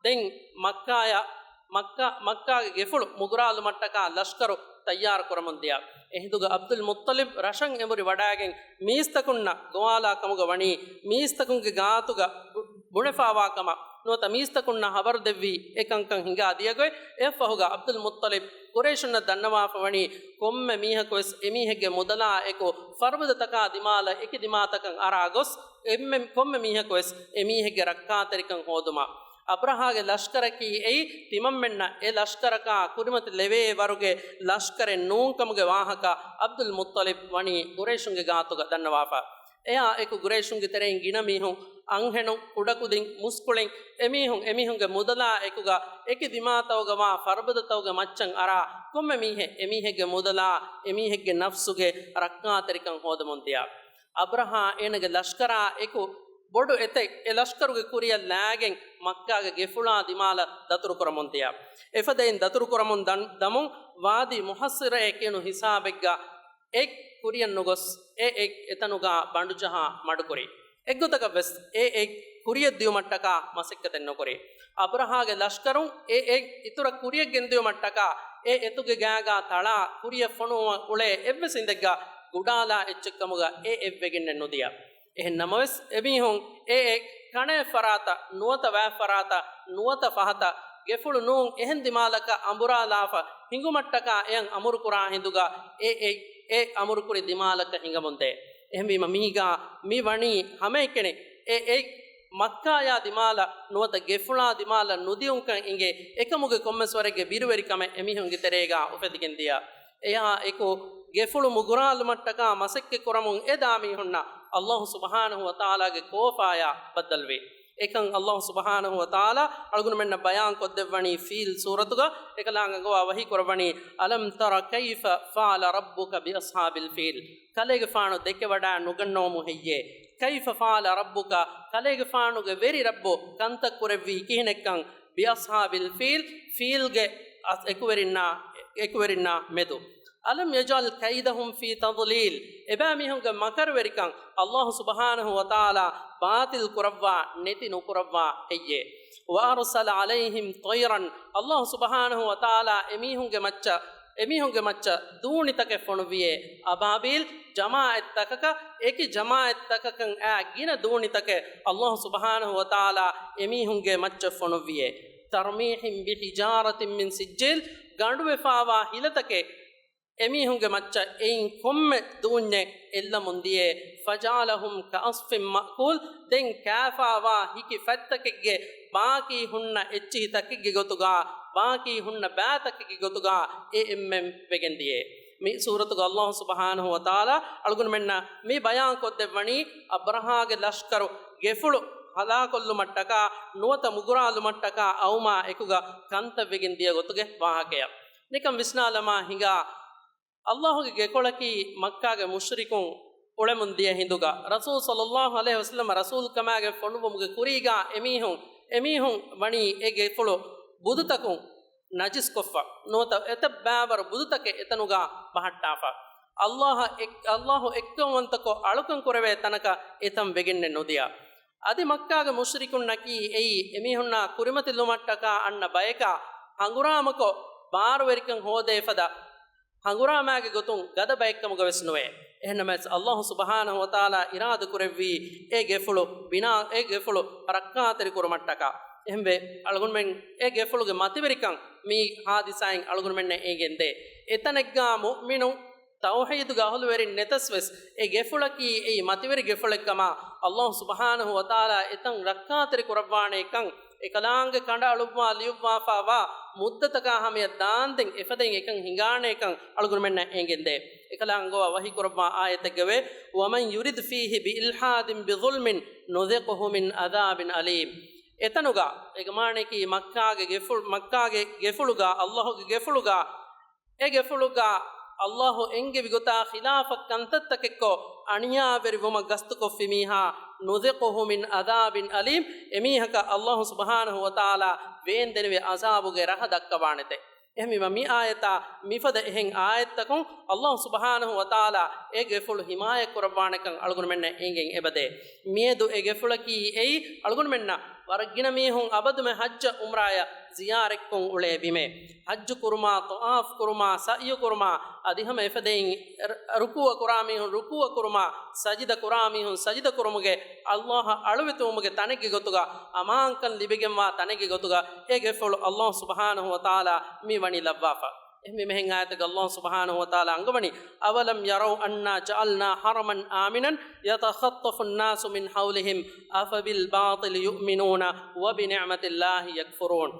ދެން މައްކާޔަށް، މައްކާ، މައްކާގެ ގެފުޅު މުގުރާލުމަށްޓަކާ ލަޝްކަރު ތައްޔާރު ކުރަމުން ދިޔަ. އެހިނދުގަ ޢަބްދުލް މުއްޠަލިބް ރަށަށް އެނބުރި ވަޑައިގެން މީސްތަކުންނަށް ގޮވާލާ ކަމުގަ ވަނީ، މީސްތަކުންގެ ގާތުގަ ބު-، ބުނެފާވާ ކަމަށް ނުވަތަ މީސްތަކުންނަށް ޚަބަރު ދެއްވީ އެކަންކަން ހިނގާ ދިޔަގޮތް. އެއަށްފަހުގަ ޢަބްދުލް މުއްޠަލިބް ޤުރައިޝުންނަށް ދަންނަވާފަ ވަނީ، ކޮންމެ މީހަކުވެސް އެމީހެއްގެ މުދަލާ އެކު ފަރުބަދަތަކާ ދިމާލަށް އެކި ދިމާތަކަށް އަރާ ގޮސް، އެންމެ ކޮންމެ މީހަކުވެސް އެމީހެއްގެ ރައްކާތެރިކަން ހޯދުމަށް. އަބްރަހާގެ ލަޝްކަރަކީ އެއީ ތިމަންމެންނަށް އެ ލަޝްކަރަކާ ކުރިމަތި ލެވޭ ވަރުގެ ލަޝްކަރެއް ނޫން ކަމުގެ ވާހަކަ ޢަބްދުލް މުއްޠަލިބް ވަނީ ޤުރައިޝުންގެ ގާތުގަ ދަންނަވާފަ. އެއާ އެކު ޤުރައިޝުންގެ ތެރެއިން ގިނަ މީހުން، އަންހެނުން، ކުޑަކުދިން، މުސްކުޅިން، އެމީހުން އެމީހުންގެ މުދަލާ އެކުގަ އެކި ދިމާތައުގަ ވާ ފަރުބަދަތައުގެ މައްޗަށް އަރާ ކޮންމެ މީހެއް އެމީހެއްގެ މުދަލާ އެމީހެއްގެ ނަފްސުގެ ރައްކާތެރިކަން ހޯދަމުން ދިޔަ. އަބްރަހާ އޭނަގެ ލަޝްކަރާ އެކު ބޮޑު އެތެއް އެ ލަޝްކަރުގެ ކުރިއަށް ލާގެން މައްކާގެ ގެފުޅާ ދިމާލަށް ދަތުރުކުރަމުން ދިޔަ. އެފަދައިން ދަތުރުކުރަމުން ދަން-، ދަމުން ވާދީ މުޙައްޞިރައޭ ކިޔުނު ހިސާބެއްގަ އެއް ކުރިއަށް ނުގޮސް އެ އެއް އެތަނުގަ ބަނޑުޖަހާ މަޑުކުރި. އެއްގޮތަކަށް ވެސް އެ އެއް ކުރިއަށް ދިޔުމަށްޓަކާ މަސައްކަތެއް ނުކުރި. އަބްރަހާގެ ލަޝްކަރުން އެ އެއް އިތުރަށް ކުރިއަށް ގެންދިޔުމަށްޓަކާ އެ އެތުގެ ގާގާ ތަޅާ ކުރިއަށް ފޮނުވުމަށް އުޅޭ އެއްވެސް އިނދެއްގަ ގުޑާލާ އެއްޗެއްކަމުގަ އެ އެއްވެގެންނެއް ނުދިޔަ. އެހެން ނަމަވެސް، އެމީހުން އެ އެއް ކަނައެއް ފަރާތަށް ނުވަތަ ވައެއް ފަރާތަށް ނުވަތަ ފަހަތަށް ގެފުޅު ނޫން އެހެން ދިމާލަކަށް އަނބުރާލާފަ ހިނގުމަށްޓަކާ އެޔަށް އަމުރުކުރާ ހިނދުގަ އެ އެއް އެ އަމުރުކުރި ދިމާލަކަށް ހިނގަމުންދޭ. އެހެންވީމަ މީގާ މި ވަނީ ހަމައެކަނި އެ އެއް މައްކާޔާ ދިމާލަށް ނުވަތަ ގެފުޅާ ދިމާލަށް ނުދިޔުންކަން އިނގޭ އެކަމުގެ ކޮންމެސް ވަރެއްގެ ބިރުވެރިކަމެއް އެމީހުންގެ ތެރޭގާ އުފެދިގެން ދިޔަ. އެއާ އެކު ގެފުޅު މުގުރާލުމަށްޓަކާ މަސައްކަތް ކުރަމުން އެދާ މީހުންނަށް އައްލާހު ސުބްޙާނަހު ވަތަޢާލާގެ ކޯފާޔާ ބައްދަލުވި. އެކަން އައްލާހު ސުބްޙާނަހު ވަތަޢާލާ އަޅުގަނޑުމެންނަށް ބަޔާން ކޮށްދެއްވަނީ ފީލް ސޫރަތުގަ އެކަލާނގެ އަންގަވާ ވަޙީ ކުރައްވަނީ، ألم تر كيف فعل ربك بأصحاب الفيل. ކަލޭގެފާނު ދެކެވަޑައި ނުގަންނަވަމު ހެއްޔޭ؟ كيف فعل ربك، ކަލޭގެފާނުގެ ވެރި ރައްބު ކަންތައް ކުރެއްވީ ކިހިނެއްކަން؟ بأصحاب الفيل، ފީލްގެ އަސް-، އެކުވެރިންނާ، އެކުވެރިންނާ މެދު. ألم يجعل كيدهم في تضليل، އެބައިމީހުންގެ މަކަރުވެރިކަން އައްލާހު ސުބްޙާނަހު ވަތަޢާލާ ބާޠިލް ކުރައްވާ، ނެތި ނުކުރައްވާ ހެއްޔޭ؟ وأرسل عليهم طيرا، އައްލާހު ސުބްޙާނަހު ވަތަޢާލާ އެމީހުންގެ މައްޗަށް، އެމީހުންގެ މައްޗަށް ދޫނިތަކެއް ފޮނުއްވިޔޭ، أبابيل، ޖަމާޢަތްތަކަކަށް، އެކި ޖަމާޢަތްތަކަކަށް އާ ގިނަ ދޫނިތަކެއް އައްލާހު ސުބްޙާނަހު ވަތަޢާލާ އެމީހުންގެ މައްޗަށް ފޮނުއްވިޔޭ. ترميهم بحجارة من سجيل، ގަނޑުވެފާވާ ހިލަތަކެއް އެމީހުންގެ މައްޗަށް އެއިން ކޮންމެ ދޫންޏެއް އެއްލަމުން ދިޔޭ. فجعلهم كعصف مأكول، ދެން ކާފާވާ ހިކި ފަތްތަކެއްގެ ބާކީ ހުންނަ އެއްޗިހިތަކެއްގެ ގޮތުގާ، ބާކީ ހުންނަ ބާތަކެއްގެ ގޮތުގާ އެ އެންމެން ވެގެން ދިޔޭ. މި ސޫރަތުގަ އައްލާހު ސުބްޙާނަހު ވަތަޢާލާ އަޅުގަނޑުމެންނަށް މި ބަޔާން ކޮށްދެއްވަނީ، އަބްރަހާގެ ލަޝްކަރު ގެފުޅު ހަލާކޮށްލުމަށްޓަކާ ނުވަތަ މުގުރާލުމަށްޓަކާ އައުމާ އެކުގަ ކަންތައް ވެގެން ދިޔަ ގޮތުގެ ވާހަކަޔަށް. ނިކަން ވިސްނާލަމާ ހިނގާ، ﷲ ގެ ގެކޮޅަކީ މައްކާގެ މުޝްރިކުން އުޅެމުން ދިޔަ ހިނދުގަ، ރަސޫލު ޞައްލައްލާހު ޢަލައިހި ވަސައްލަމަ ރަސޫލުކަމާގެ ފޮނުވުމުގެ ކުރީގަ އެމީހުން، އެމީހުން ވަނީ އެ ގެފުޅު ބުދުތަކުން ނަޖިސްކޮށްފަ، ނުވަތަ އެތައް ބައިވަރު ބުދުތަކެއް އެތަނުގަ ބަހައްޓާފަ. ﷲ އެއް-، ﷲ އެއްކައުވަންތަކޮށް އަޅުކަން ކުރެވޭ ތަނަކަށް އެތަން ވެގެންނެއް ނުދިޔަ. އަދި މައްކާގެ މުޝްރިކުންނަކީ އެއީ އެމީހުންނާ ކުރިމަތިލުމަށްޓަކާ އަންނަ ބަޔަކާ ހަނގުރާމަކޮށް ބާރުވެރިކަން ހޯދޭ ފަދަ ހަނގުރާމާގެ ގޮތުން ގަދަ ބައެއްކަމުގަ ވެސް ނުވޭ. އެހެންނަމަވެސް، ﷲ ސުބްޙާނަހު ވަތަޢާލާ އިރާދަ ކުރެއްވީ އެ ގެފުޅު ބިނާ، އެ ގެފުޅު ރައްކާތެރި ކުރުމަށްޓަކާ. އެހެންވެ، އަޅުގަނޑުމެން އެ ގެފުޅުގެ މަތިވެރިކަން މި ހާދިސާއިން އަޅުގަނޑުމެންނަށް އެނގެންދޭ. އެތަނެއްގާ މުއުމިނުން ތައުޙީދުގެ އަހުލުވެރިން ނެތަސް ވެސް، އެ ގެފުޅަކީ އެއީ މަތިވެރި ގެފުޅެއްކަމާ، ﷲ ސުބްޙާނަހު ވަތަޢާލާ އެތަން ރައްކާތެރި ކުރައްވާނޭކަން، އެކަލާނގެ ކަނޑައަޅުއްވާ ލިޔުއްވާފައިވާ މުއްދަތަކާ ހަމަޔަށް ދާންދެން އެފަދައިން އެކަން ހިނގާނޭކަން އަޅުގަނޑުމެންނަށް އެނގެންދޭ. އެކަލާނގެ އަންގަވާ ވަޙީ ކުރައްވާ އާޔަތެއްގަވޭ، وَمَنْ يُرِدْ فِيهِ بِإِلْحَادٍ بِظُلْمٍ نُذِقْهُ مِنْ عَذَابٍ أَلِيمٍ. އެތަނުގަ އެގަމާނަކީ މައްކާގެ ގެފުޅު، މައްކާގެ ގެފުޅުގަ، ﷲ ގެ ގެފުޅުގަ، އެ ގެފުޅުގަ ﷲ އެންގެވި ގޮތާ ޚިލާފަށް ކަންތައްތަކެއްކޮށް އަނިޔާވެރިވުމަށް ގަސްތުކޮށްފި މީހާ، نُذِقْهُ مِنْ عَذَابٍ أَلِيمٍ، އެމީހަކަށް ﷲ ސުބްޙާނަހު ވަތަޢާލާ ވޭންދެނިވި ޢަޛާބުގެ ރަހަ ދައްކަވާނެތެ. އެހެންވީމަ، މި އާޔަތާ މިފަދަ އެހެން އާޔަތްތަކުން ﷲ ސުބްޙާނަހު ވަތަޢާލާ އެ ގެފުޅު ޙިމާޔަތް ކުރައްވާނެކަން އަޅުގަނޑުމެންނަށް އެނގެން އެބަދޭ. މިއަދު އެ ގެފުޅަކީ އެއީ އަޅުގަނޑުމެންނަށް ވަރަށް ގިނަ މީހުން އަބަދުމެ ޙައްޖަށް ޢުމްރާޔަށް ޒިޔާރަތްކޮށް އުޅޭ ބިމެއް. ޙައްޖު ކުރުމާ، ޠަވާފް ކުރުމާ، ސަޢްޔު ކުރުމާ، އަދި ހަމަ އެފަދައިން ރު-، ރުކޫޢަ ކުރާ މީހުން ރުކޫޢަ ކުރުމާ، ސަޖިދަ ކުރާ މީހުން ސަޖިދަ ކުރުމުގެ، ﷲ އަށް އަޅުވެތިވުމުގެ ތަނެއްގެ ގޮތުގަ، އަމާންކަން ލިބިގެންވާ ތަނެއްގެ ގޮތުގަ އެ ގެފުޅު ﷲ ސުބްޙާނަހު ވަތަޢާލާ މި ވަނީ ލައްވާފަ. އެހެންވީމަ އެހެން އާޔަތެއްގަ ﷲ ސުބްޙާނަހު ވަތަޢާލާ އަންގަވަނީ، أَوَلَمْ يَرَوْا أَنَّا جَعَلْنَا حَرَمًا آمِنًا يَتَخَطَّفُ النَّاسُ مِنْ حَوْلِهِمْ أَفَبِالْبَاطِلِ يُؤْمِنُونَ وَبِنِعْمَةِ اللَّهِ يَكْفُرُونَ.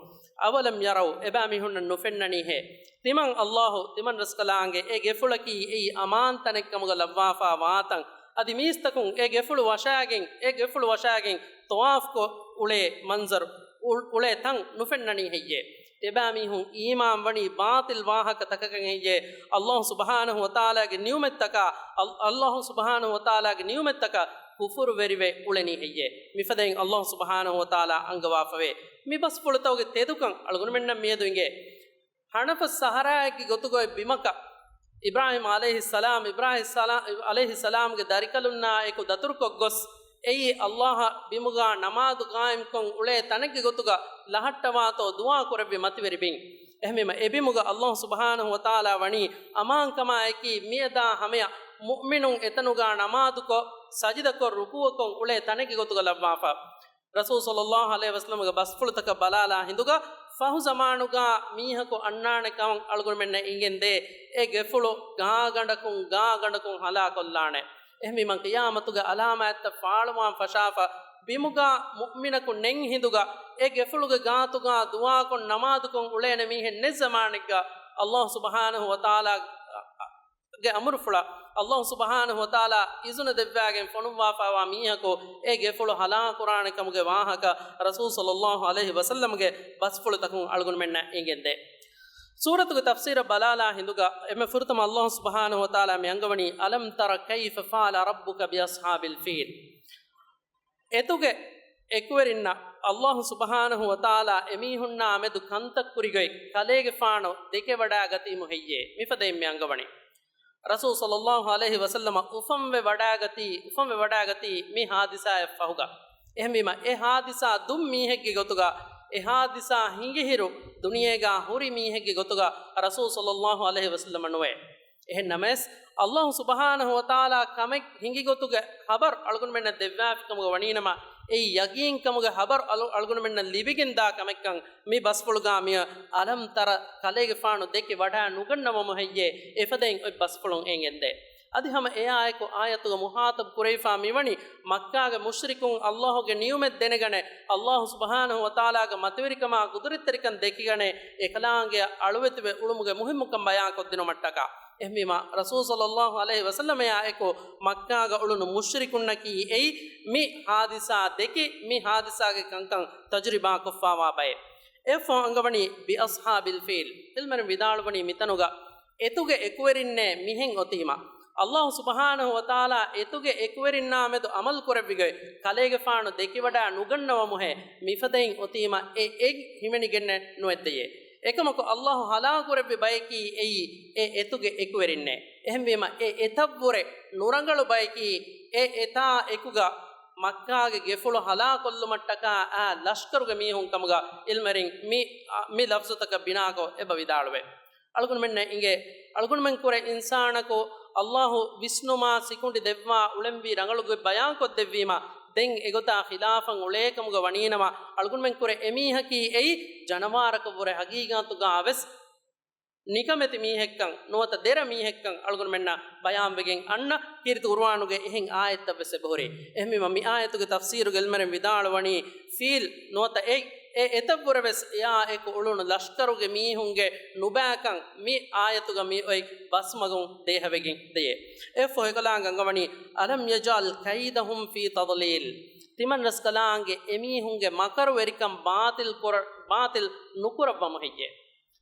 أَوَلَمْ يَرَوْا، އެބައިމީހުންނަށް ނުފެންނަނީހޭ؟ ތިމަން ﷲ، ތިމަން ރަސްކަލާނގެ އެ ގެފުޅަކީ އެއީ އަމާން ތަނެއްކަމުގަ ލައްވާފާ ވާތަން، އަދި މީސްތަކުން އެ ގެފުޅު ވަށާގެން، އެ ގެފުޅު ވަށާގެން ޠަވާފްކޮށް އުޅޭ މަންޒަރު، އު-، އުޅޭ ތަން ނުފެންނަނީ ހެއްޔޭ؟ އެބައިމީހުން އީމާން ވަނީ ބާޠިލް ވާހަކަ ތަކަކަށް ހެއްޔޭ؟ ﷲ ސުބްޙާނަހު ވަތަޢާލާގެ ނިޢުމަތްތަކާ، އަލް-، ﷲ ސުބްޙާނަހު ވަތަޢާލާގެ ނިޢުމަތްތަކަށް ކުފުރުވެރިވެ އުޅެނީ ހެއްޔޭ؟ މިފަދައިން ﷲ ސުބްޙާނަހު ވަތަޢާލާ އަންގަވާފަވޭ. މި ބަސްފުޅުތަކުގެ ތެދުކަން އަޅުގަނޑުމެންނަށް މިއަދު އިނގޭ. ހަނަފަސް ސަހަރާއެއްގެ ގޮތުގައި ބިމަކަށް އިބްރާހީމް ޢަލައިހިއްސަލާމް، އިބްރާހީމް ޢަލައިހިއްސަލާމްގެ ދަރިކަލުންނާ އެކު ދަތުރުކޮށްގޮސް، އެއީ ﷲ އަށް ބިމުގާ ނަމާދު ޤާއިމްކޮށް އުޅޭ ތަނެއްގެ ގޮތުގަ ލަހައްޓަވާތޯ ދުޢާ ކުރެއްވި މަތިވެރި ބިން. އެހެންވީމަ، އެ ބިމުގަ ﷲ ސުބްޙާނަހު ވަތަޢާލާ ވަނީ އަމާންކަމާއެކީ، މިއަދާ ހަމަޔަށް މުއުމިނުން އެތަނުގާ ނަމާދުކޮށް، ސަޖިދަކޮށް، ރުކޫޢަކޮށް އުޅޭ ތަނެއްގެ ގޮތުގަ ލައްވާފަ. ރަސޫލު ޞައްލައްލާހު ޢަލައިހި ވަސައްލަމްގެ ބަސްފުޅުތަކަށް ބަލާލާ ހިނދުގަ ފަހު ޒަމާނުގަ މީހަކު އަންނާނެ ކަމަށް އަޅުގަނޑުމެންނަށް އެނގެންދޭ، އެ ގެފުޅު ގާގަނޑަކުން ގާގަނޑަކުން ހަލާކޮށްލާނެ. އެހެންވީމަ، ޤިޔާމަތުގެ އަލާމާތްތައް ފާޅުވާން ފަށާފަ، ބިމުގަ މުއުމިނަކު ނެތް ހިނދުގަ، އެ ގެފުޅުގެ ގާތުގަ ދުޢާކޮށް ނަމާދުކޮށް އުޅޭނެ މީހެއް ނެތް ޒަމާނެއްގަ، ﷲ ސުބްޙާނަހު ވަތަޢާލާ ގެ އަމުރުފުޅަށް، ﷲ ސުބްޙާނަހު ވަތަޢާލާ އިޒުނަ ދެއްވާގެން ފޮނުއްވާފައިވާ މީހަކު އެ ގެފުޅު ހަލާކުރާނެ ކަމުގެ ވާހަކަ ރަސޫލު ޞައްލައްލާހު ޢަލައިހި ވަސައްލަމްގެ ބަސްފުޅުތަކުން އަޅުގަނޑުމެންނަށް އެނގެންދޭ. ސޫރަތުގެ ތަފްސީރަށް ބަލާލާ ހިނދުގަ އެންމެ ފުރަތަމަ ﷲ ސުބްޙާނަހު ވަތަޢާލާ މި އަންގަވަނީ، أَلَمْ تَرَ كَيْفَ فَعَلَ رَبُّكَ بِأَصْحَابِ الْفِيلِ. އެތުގެ އެކުވެރިންނަށް ﷲ ސުބްޙާނަހު ވަތަޢާލާ އެމީހުންނާ މެދު ކަންތައް ކުރިގޮތް ކަލޭގެފާނު ދެކެވަޑައިގަތީމު ހެއްޔޭ؟ މިފަދައިން މި އަންގަވަނީ. ރަސޫލު ޞައްލައްލާހު ޢަލައިހި ވަސައްލަމަ އުފަންވެ ވަޑައިގަތީ، އުފަންވެ ވަޑައިގަތީ މި ހާދިސާއަށް ފަހުގަ. އެހެންވީމަ، އެ ހާދިސާ ދުށް މީހެއްގެ ގޮތުގަ، އެ ހާދިސާ ހިނގި ހިރު ދުނިޔޭގަ ހުރި މީހެއްގެ ގޮތުގަ ރަސޫލު ޞައްލައްލާހު ޢަލައިހި ވަސައްލަމަ ނުވޭ. އެހެން ނަމަވެސް، ﷲ ސުބްޙާނަހު ވަތަޢާލާ ކަމެއް ހިނގި ގޮތުގެ ޚަބަރު އަޅުގަނޑުމެންނަށް ދެއްވާފިކަމުގަ ވަނީނަމަ، އެއީ ޔަގީންކަމުގެ ޚަބަރު އަޅު-، އަޅުގަނޑުމެންނަށް ލިބިގެންދާ ކަމެއްކަން މި ބަސްފުޅުގާ މިއަށް أَلَمْ تَرَ ކަލޭގެފާނު ދެކެ ވަޑައި ނުގަންނަވަމު ހެއްޔޭ؟ އެފަދައިން އޮތް ބަސްފުޅުން އެނގެންދޭ. އަދި ހަމަ އެ އާޔަތު، އާޔަތުގަ މުޚާޠަބު ކުރެވިފާ މިވަނީ މައްކާގެ މުޝްރިކުން ﷲ ގެ ނިޢުމަތް ދެނެގަނެ، ﷲ ސުބްޙާނަހު ވަތަޢާލާގެ މަތިވެރިކަމާ ޤުދުރަތްތެރިކަން ދެކިގަނެ، އެކަލާނގެއަށް އަޅުވެތިވެ އުޅުމުގެ މުހިއްމުކަން ބަޔާންކޮށްދިނުމަށްޓަކާ. އެހެންވީމަ، ރަސޫލު ޞައްލައްލާހު ޢަލައިހި ވަސައްލަމަޔާ އެކު މައްކާގަ އުޅުނު މުޝްރިކުންނަކީ އެއީ މި ހާދިސާ ދެކި، މި ހާދިސާގެ ކަންކަން ތަޖުރިބާކޮށްފާވާ ބައެއް. އެއަށްފަހު އަންގަވަނީ بِأَصْحَابِ الْفِيلِ. ޢިލްމުވެރިން ވިދާޅުވަނީ މިތަނުގަ އެތުގެ އެކުވެރިންނޭ މިހެން އޮތީމަ، އައްލާހު ސުބްޙާނަހު ވަތަޢާލާ އެތުގެ އެކުވެރިންނާ މެދު ޢަމަލު ކުރެއްވިގޮތް ކަލޭގެފާނު ދެކިވަޑާ ނުގަންނަވަމުހޭ މިފަދައިން އޮތީމަ އެ އެއް ހިމެނިގެންނެއް ނުވެއްދެޔޭ. އެކަމަކު އައްލާހު ހަލާކު ކުރެއްވި ބަޔަކީ އެއީ އެ އެތުގެ އެކުވެރިންނޭ. އެހެންވީމަ އެ އެތައްވުރެ ނުރަނގަޅު ބަޔަކީ އެ އެތާ އެކުގަ މައްކާގެ ގެފުޅު ހަލާކޮށްލުމަށްޓަކާ އާ ލަޝްކަރުގެ މީހުން ކަމުގަ ޢިލްމުވެރިން މި، މި ލަފްޒުތަކަށް ބިނާކޮށް އެބަ ވިދާޅުވޭ. އަޅުގަނޑުމެންނަށް އިނގޭ، އަޅުގަނޑުމެން ކުރެ އިންސާނަކު އައްލާހު ވިސްނުމާ ސިކުނޑި ދެއްވާ އުޅެންވީ ރަނގަޅު ގޮތް ބަޔާންކޮށްދެއްވީމަ، ދެން އެގޮތާ ޚިލާފަށް އުޅޭކަމުގަ ވަނީނަމަ، އަޅުގަނޑުމެން ކުރެ އެމީހަކީ އެއީ ޖަނަވާރަކަށްވުރެ ހަގީގާތުގާވެސް ނިކަމެތި މީހެއްކަން ނުވަތަ ދެރަ މީހެއްކަން އަޅުގަނޑުމެންނަށް ބަޔާންވެގެން އަންނަ ކީރިތި ޤުރުއާނުގެ އެހެން އާޔަތްތައްވެސް އެބަހުރި. އެހެންވީމަ މި އާޔަތުގެ ތަފްސީރުގެ ޢިލްމުވެރިން ވިދާޅުވަނީ ފީލް ނުވަތަ އެ، އެ އެތައްވުރެވެސް އެއާ އެކު އުޅުނު ލަޝްކަރުގެ މީހުންގެ ނުބައިކަން މި އާޔަތުގަ މި އޮތް ބަސްމަގުން ދޭހަވެގެން ދެޔޭ. އެއަށްފަހު އެކަލާނގެ އަންގަވަނީ، ألم يجعل كيدهم في تضليل. ތިމަންރަސްކަލާނގެ އެމީހުންގެ މަކަރުވެރިކަން ބާޠިލް ކުރ-، ބާޠިލް ނުކުރައްވަމު ހެއްޔޭ؟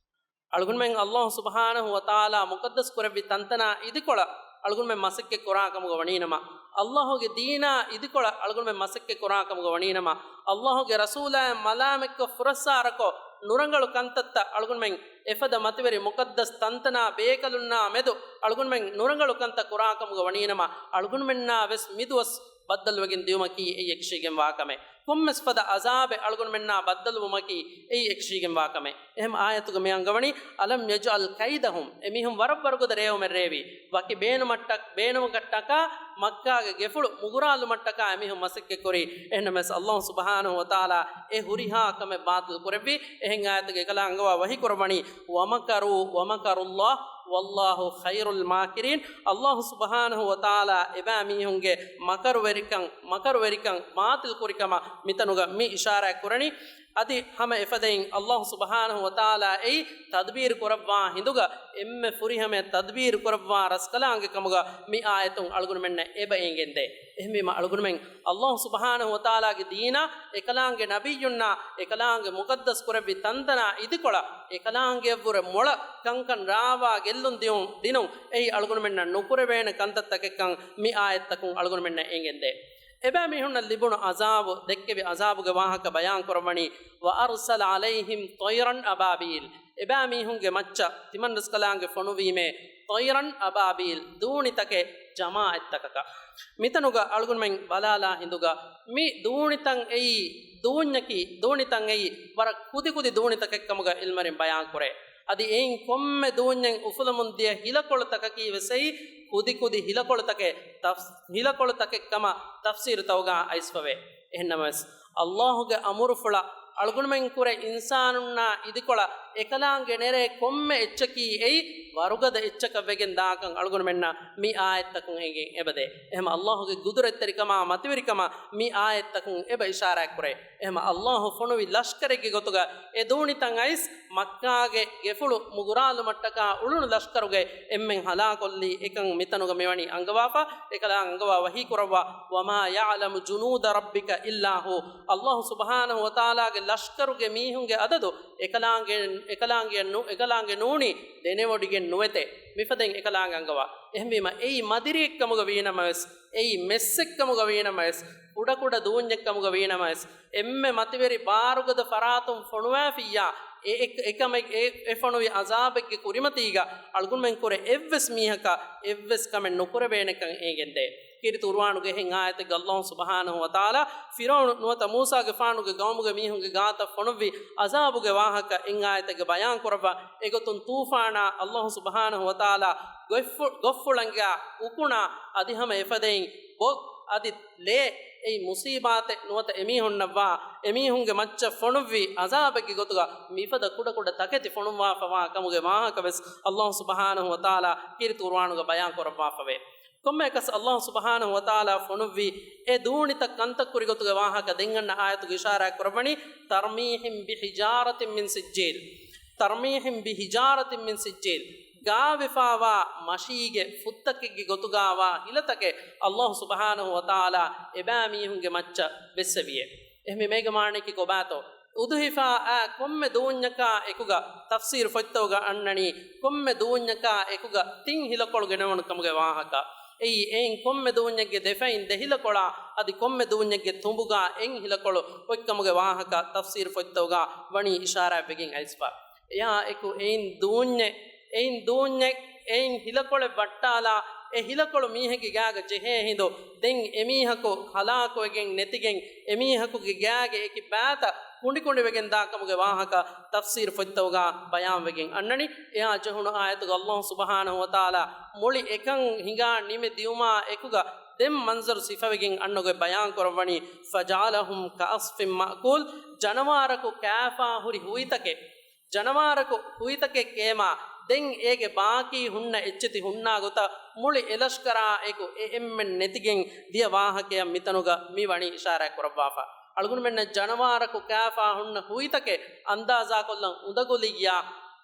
އަޅުގަނޑުމެން އައްލާހު ސުބްޙާނަހު ވަތަޢާލާ މުޤައްދަސް ކުރެއްވި ތަންތަނާ އިދިކޮޅަށް އަޅުގަނޑުމެން މަސައްކަތް ކުރާ ކަމުގަ ވަނީނަމަ، އައްލާހުގެ ދީނާ އިދިކޮޅަށް އަޅުގަނޑުމެން މަސައްކަތް ކުރާ ކަމުގަ ވަނީނަމަ، އައްލާހުގެ ރަސޫލާއަށް މަލާމަތްކޮށް ފުރައްސާރަކޮށް ނުރަނގަޅު ކަންތައްތައް އަޅުގަނޑުމެން އެފަދަ މަތިވެރި މުޤައްދަސް ތަންތަނާ ބޭކަލުންނާ މެދު އަޅުގަނޑުމެން ނުރަނގަޅު ކަންތައް ކުރާ ކަމުގަ ވަނީނަމަ، އަޅުގަނޑުމެންނާ ވެސް މިދުވަސް ބައްދަލުވެގެން ދިޔުމަކީ އެއީ އެކަށީގެންވާ ކަމެއް. ކޮންމެސް ފަދަ ޢަޒާބެއް އަޅުގަނޑުމެންނާ ބައްދަލުވުމަކީ އެއީ އެކަށީގެންވާ ކަމެއް. އެހެން އާޔަތުގަ މި އަންގަވަނީ، ألم يجعل كيدهم، އެމީހުން ވަރަށް ވަރުގަދަ ރޭވުމެއް ރޭވި، ވަކި ބޭނުމަށްޓަ-، ބޭނުމަކަށްޓަކާ މައްކާގެ ގެފުޅު މުގުރާލުމަށްޓަކާ އެމީހުން މަސައްކަތްކުރީ. އެހެންނަމަވެސް އައްލާހު ސުބްޙާނަހު ވަތަޢާލާ އެ ހުރިހާ ކަމެއް ބާޠިލް ކުރެއްވި. އެހެން އާޔަތުގެ އެކަލާނގެ އަންގަވާ ވަޙީ ކުރައްވަނީ، ومكروا ومكر الله والله خير الماكرين. އައްލާހު ސުބްޙާނަހު ވަތަޢާލާ އެބައިމީހުންގެ މަކަރުވެރިކަން، މަކަރުވެރިކަން ބާޠިލް ކުރިކަމަށް މިތަނުގަ މި އިޝާރާތް ކުރަނީ. އަދި ހަމަ އެފަދައިން އައްލާހު ސުބްޙާނަހު ވަތަޢާލާ އެއީ ތަދްބީރު ކުރައްވާ ހިނދުގަ އެންމެ ފުރިހަމަޔަށް ތަދްބީރު ކުރައްވާ ރަސްކަލާނގެ ކަމުގަ މި އާޔަތުން އަޅުގަނޑުމެންނަށް އެބަ އެނގެންދޭ. އެހެންވީމަ އަޅުގަނޑުމެން އައްލާހު ސުބްޙާނަހު ވަތަޢާލާގެ ދީނާ، އެކަލާނގެ ނަބިއްޔުންނާ، އެކަލާނގެ މުޤައްދަސް ކުރެއްވި ތަންތަނާ އިދިކޮޅަށް، އެކަލާނގެއަށްވުރެ މޮޅަށް ކަންކަން ރާވާ ގެއްލުން ދިއުން، ދިނުން އެއީ އަޅުގަނޑުމެންނަށް ނުކުރެވޭނެ ކަންތައްތަކެއްކަން މި އާޔަތްތަކުން އަޅުގަނޑުމެންނަށް އެނގެންދޭ. އެބައިމީހުންނަށް ލިބުނު ޢަޒާބު، ދެއްކެވި ޢަޒާބުގެ ވާހަކަ ބަޔާން ކުރައްވަނީ، وأرسل عليهم طيرا أبابيل. އެބައިމީހުންގެ މައްޗަށް ތިމަންރަސްކަލާނގެ ފޮނުވީމޭ، طيرا أبابيل، ދޫނިތަކެއް ޖަމާޢަތްތަކަކަށް. މިތަނުގަ އަޅުގަނޑުމެން ބަލާލާ ހިނދުގަ މި ދޫނިތައް އެއީ، ދޫންޏަކީ، ދޫނިތައް އެއީ ވަރަށް ކުދިކުދި ދޫނިތަކެއްކަމުގަ ޢިލްމުވެރިން ބަޔާންކުރޭ. އަދި އެއިން ކޮންމެ ދޫންޏެއް އުފުލަމުން ދިޔަ ހިލަކޮޅުތަކަކީ ވެސް އެއީ ކުދިކުދި ހިލަކޮޅުތަކެއް، ތަފް-، ހިލަކޮޅުތަކެއްކަމަށް ތަފްސީރުތަކުގަ އައިސްފަވޭ. އެހެންނަމަވެސް، އައްލާހުގެ އަމުރުފުޅަށް އަޅުގަނޑުމެން ކުރެ އިންސާނުންނާ އިދިކޮޅަށް އެކަލާނގެ ނެރޭ ކޮންމެ އެއްޗަކީ އެއީ ވަރުގަދަ އެއްޗަކަށް ވެގެން ދާކަން އަޅުގަނޑުމެންނަށް މި އާޔަތްތަކުން އެނގެން އެބަދޭ. އެހެމަ އައްލާހުގެ ގުދުރަތްތެރިކަމާ މަތިވެރިކަމަށް މި އާޔަތްތަކުން އެބަ އިޝާރާތްކުރޭ. އެހެމަ އައްލާހު ފޮނުވި ލަޝްކަރެއްގެ ގޮތުގަ އެ ދޫނިތައް އައިސް މައްކާގެ ގެފުޅު މުގުރާލުމަށްޓަކާ އުޅުނު ލަޝްކަރުގެ އެންމެން ހަލާކޮށްލީ އެކަން މިތަނުގަ މިވަނީ އަންގަވާފަ. އެކަލާނގެ އަންގަވާ ވަޙީކުރައްވާ، وما يعلم جنود ربك إلا هو. އައްލާހު ސުބްޙާނަހު ވަތަޢާލާގެ ލަޝްކަރުގެ މީހުންގެ އަދަދު އެކަލާނގެ، އެކަލާނގެ ނު-، އެކަލާނގެ ނޫނީ ދެނެވޮޑިގެން ނުވެތޭ. މިފަދައިން އެކަލާނގެ އަންގަވާ. އެހެންވީމަ އެއީ މަދިރިއެއްކަމުގަ ވީނަމަވެސް، އެއީ މެއްސެއްކަމުގަ ވީނަމަވެސް، ކުޑަކުޑަ ދޫންޏެއްކަމުގަ ވީނަމަވެސް، އެންމެ މަތިވެރި ބާރުގަދަ ފަރާތުން ފޮނުވާފިއްޔާ، އެ، އެ، އެކަމެއް، އެ، އެ ފޮނުވި އަޒާބެއްގެ ކުރިމަތީގަ އަޅުގަނޑުމެންކުރެ އެއްވެސް މީހަކަށް އެއްވެސް ކަމެއް ނުކުރެވޭނެކަން އެނގެންދޭ. ކީރިތި ޤުރުއާނުގެ އެހެން އާޔަތެއްގަ އައްލާހު ސުބްޙާނަހު ވަތަޢާލާ ފިރުޢައުނު ނުވަތަ މޫސާގެފާނުގެ ގައުމުގެ މީހުންގެ ގާތަށް ފޮނުއްވި އަޒާބުގެ ވާހަކަ އެއް އާޔަތެއްގަ ބަޔާންކުރައްވާ. އެގޮތުން ޠޫފާނާ އައްލާހު ސުބްޙާނަހު ވަތަޢާލާ ގޮތްފު-، ގޮށްފުޅަނގާ އުކުނާ އަދި ހަމަ އެފަދައިން ބޮ-، އަދި ލޭ އެއީ މުޞީބާތެއް ނުވަތަ އެމީހުންނަށްވާ، އެމީހުންގެ މައްޗަށް ފޮނުއްވި އަޒާބެއްގެ ގޮތުގަ މިފަދަ ކުޑަކުޑަ ތަކެތި ފޮނުއްވާފަވާ ކަމުގެ ވާހަކަވެސް އައްލާހު ސުބްޙާނަހު ވަތަޢާލާ ކީރިތި ޤުރުއާނުގަ ބަޔާން ކުރައްވާފަވޭ. ކޮންމެއަކަސް އައްލާހު ސުބްޙާނަހު ވަތަޢާލާ ފޮނުއްވި އެ ދޫނިތައް ކަންތައް ކުރި ގޮތުގެ ވާހަކަ ދެން އަންނަ އާޔަތުގަ އިޝާރާތް ކުރައްވަނީ، ترميهم بحجارة من سجيل. ترميهم بحجارة من سجيل. ގާވެފާވާ މަށީގެ ފުއްތަކެއްގެ ގޮތުގާވާ ހިލަތަކެއް އައްލާހު ސުބްޙާނަހު ވަތަޢާލާ އެބައިމީހުންގެ މައްޗަށް ވެއްސެވިއޭ. އެހެންވީމަ އޭގެ މާނައަކީ ކޮބާތޯ؟ އުދުހިފާ އާ ކޮންމެ ދޫންޏަކާ އެކުގަ ތަފްސީރު ފޮތްތަކުގަ އަންނަނީ، ކޮންމެ ދޫންޏަކާ އެކުގަ ތިން ހިލަކޮޅު ގެނެވުނު ކަމުގެ ވާހަކަ. އެއީ، އެއިން ކޮންމެ ދޫންޏެއްގެ ދެފައިން ދެ ހިލަކޮޅާ، އަދި ކޮންމެ ދޫންޏެއްގެ ތުނބުގާ އެއް ހިލަކޮޅު އޮތްކަމުގެ ވާހަކަ ތަފްސީރު ފޮތްތަކުގަ ވަނީ އިޝާރާތްވެގެން އައިސްފަ. އެއާ އެކު އެއިން ދޫންޏެއް، އެއިން ދޫންޏެއް، އެއިން ހިލަކޮޅެއް ވައްޓާލާ، އެ ހިލަކޮޅު މީހެއްގެ ގާގަ ޖެހޭ ހިނދު، ދެން އެމީހަކު ހަލާކުވެގެން ނެތިގެން، އެމީހަކުގެ ގާގެ އެކި ބާތައް ކުނޑިކުނޑިވެގެން ދާކަމުގެ ވާހަކަ ތަފްސީރު ފޮތްތަކުގަ ބަޔާންވެގެން އަންނަނީ. އެއާ ޖެހުނު އާޔަތުގަ އައްލާހު ސުބްޙާނަހު ވަތަޢާލާ މުޅި އެކަން ހިނގާ ނިމެ ދިޔުމާ އެކުގަ ދެން މަންޒަރު ސިފަވެގެން އަންނަގޮތް ބަޔާން ކުރައްވަނީ، فجعلهم كعصف مأكول، ޖަނަވާރަކު ކާފާ ހުރި ހުއިތަކެއް، ޖަނަވާރަކު ހުއިތަކެއް ކޭމާ، ދެން އޭގެ ބާކީ ހުންނަ އެއްޗެތި ހުންނާ ގޮތަށް މުޅި އެލަޝްކަރާ އެކު އެ އެންމެން ނެތިގެން ދިޔަ ވާހަކަޔަށް މިތަނުގަ މި ވަނީ އިޝާރާތް ކުރައްވާފަ. އަޅުގަނޑުމެންނަށް ޖަނަވާރަކު ކާފާ ހުންނަ ހުއިތަކެއް އަންދާޒާކޮށްލަން އުނދަގުލިއްޔާ،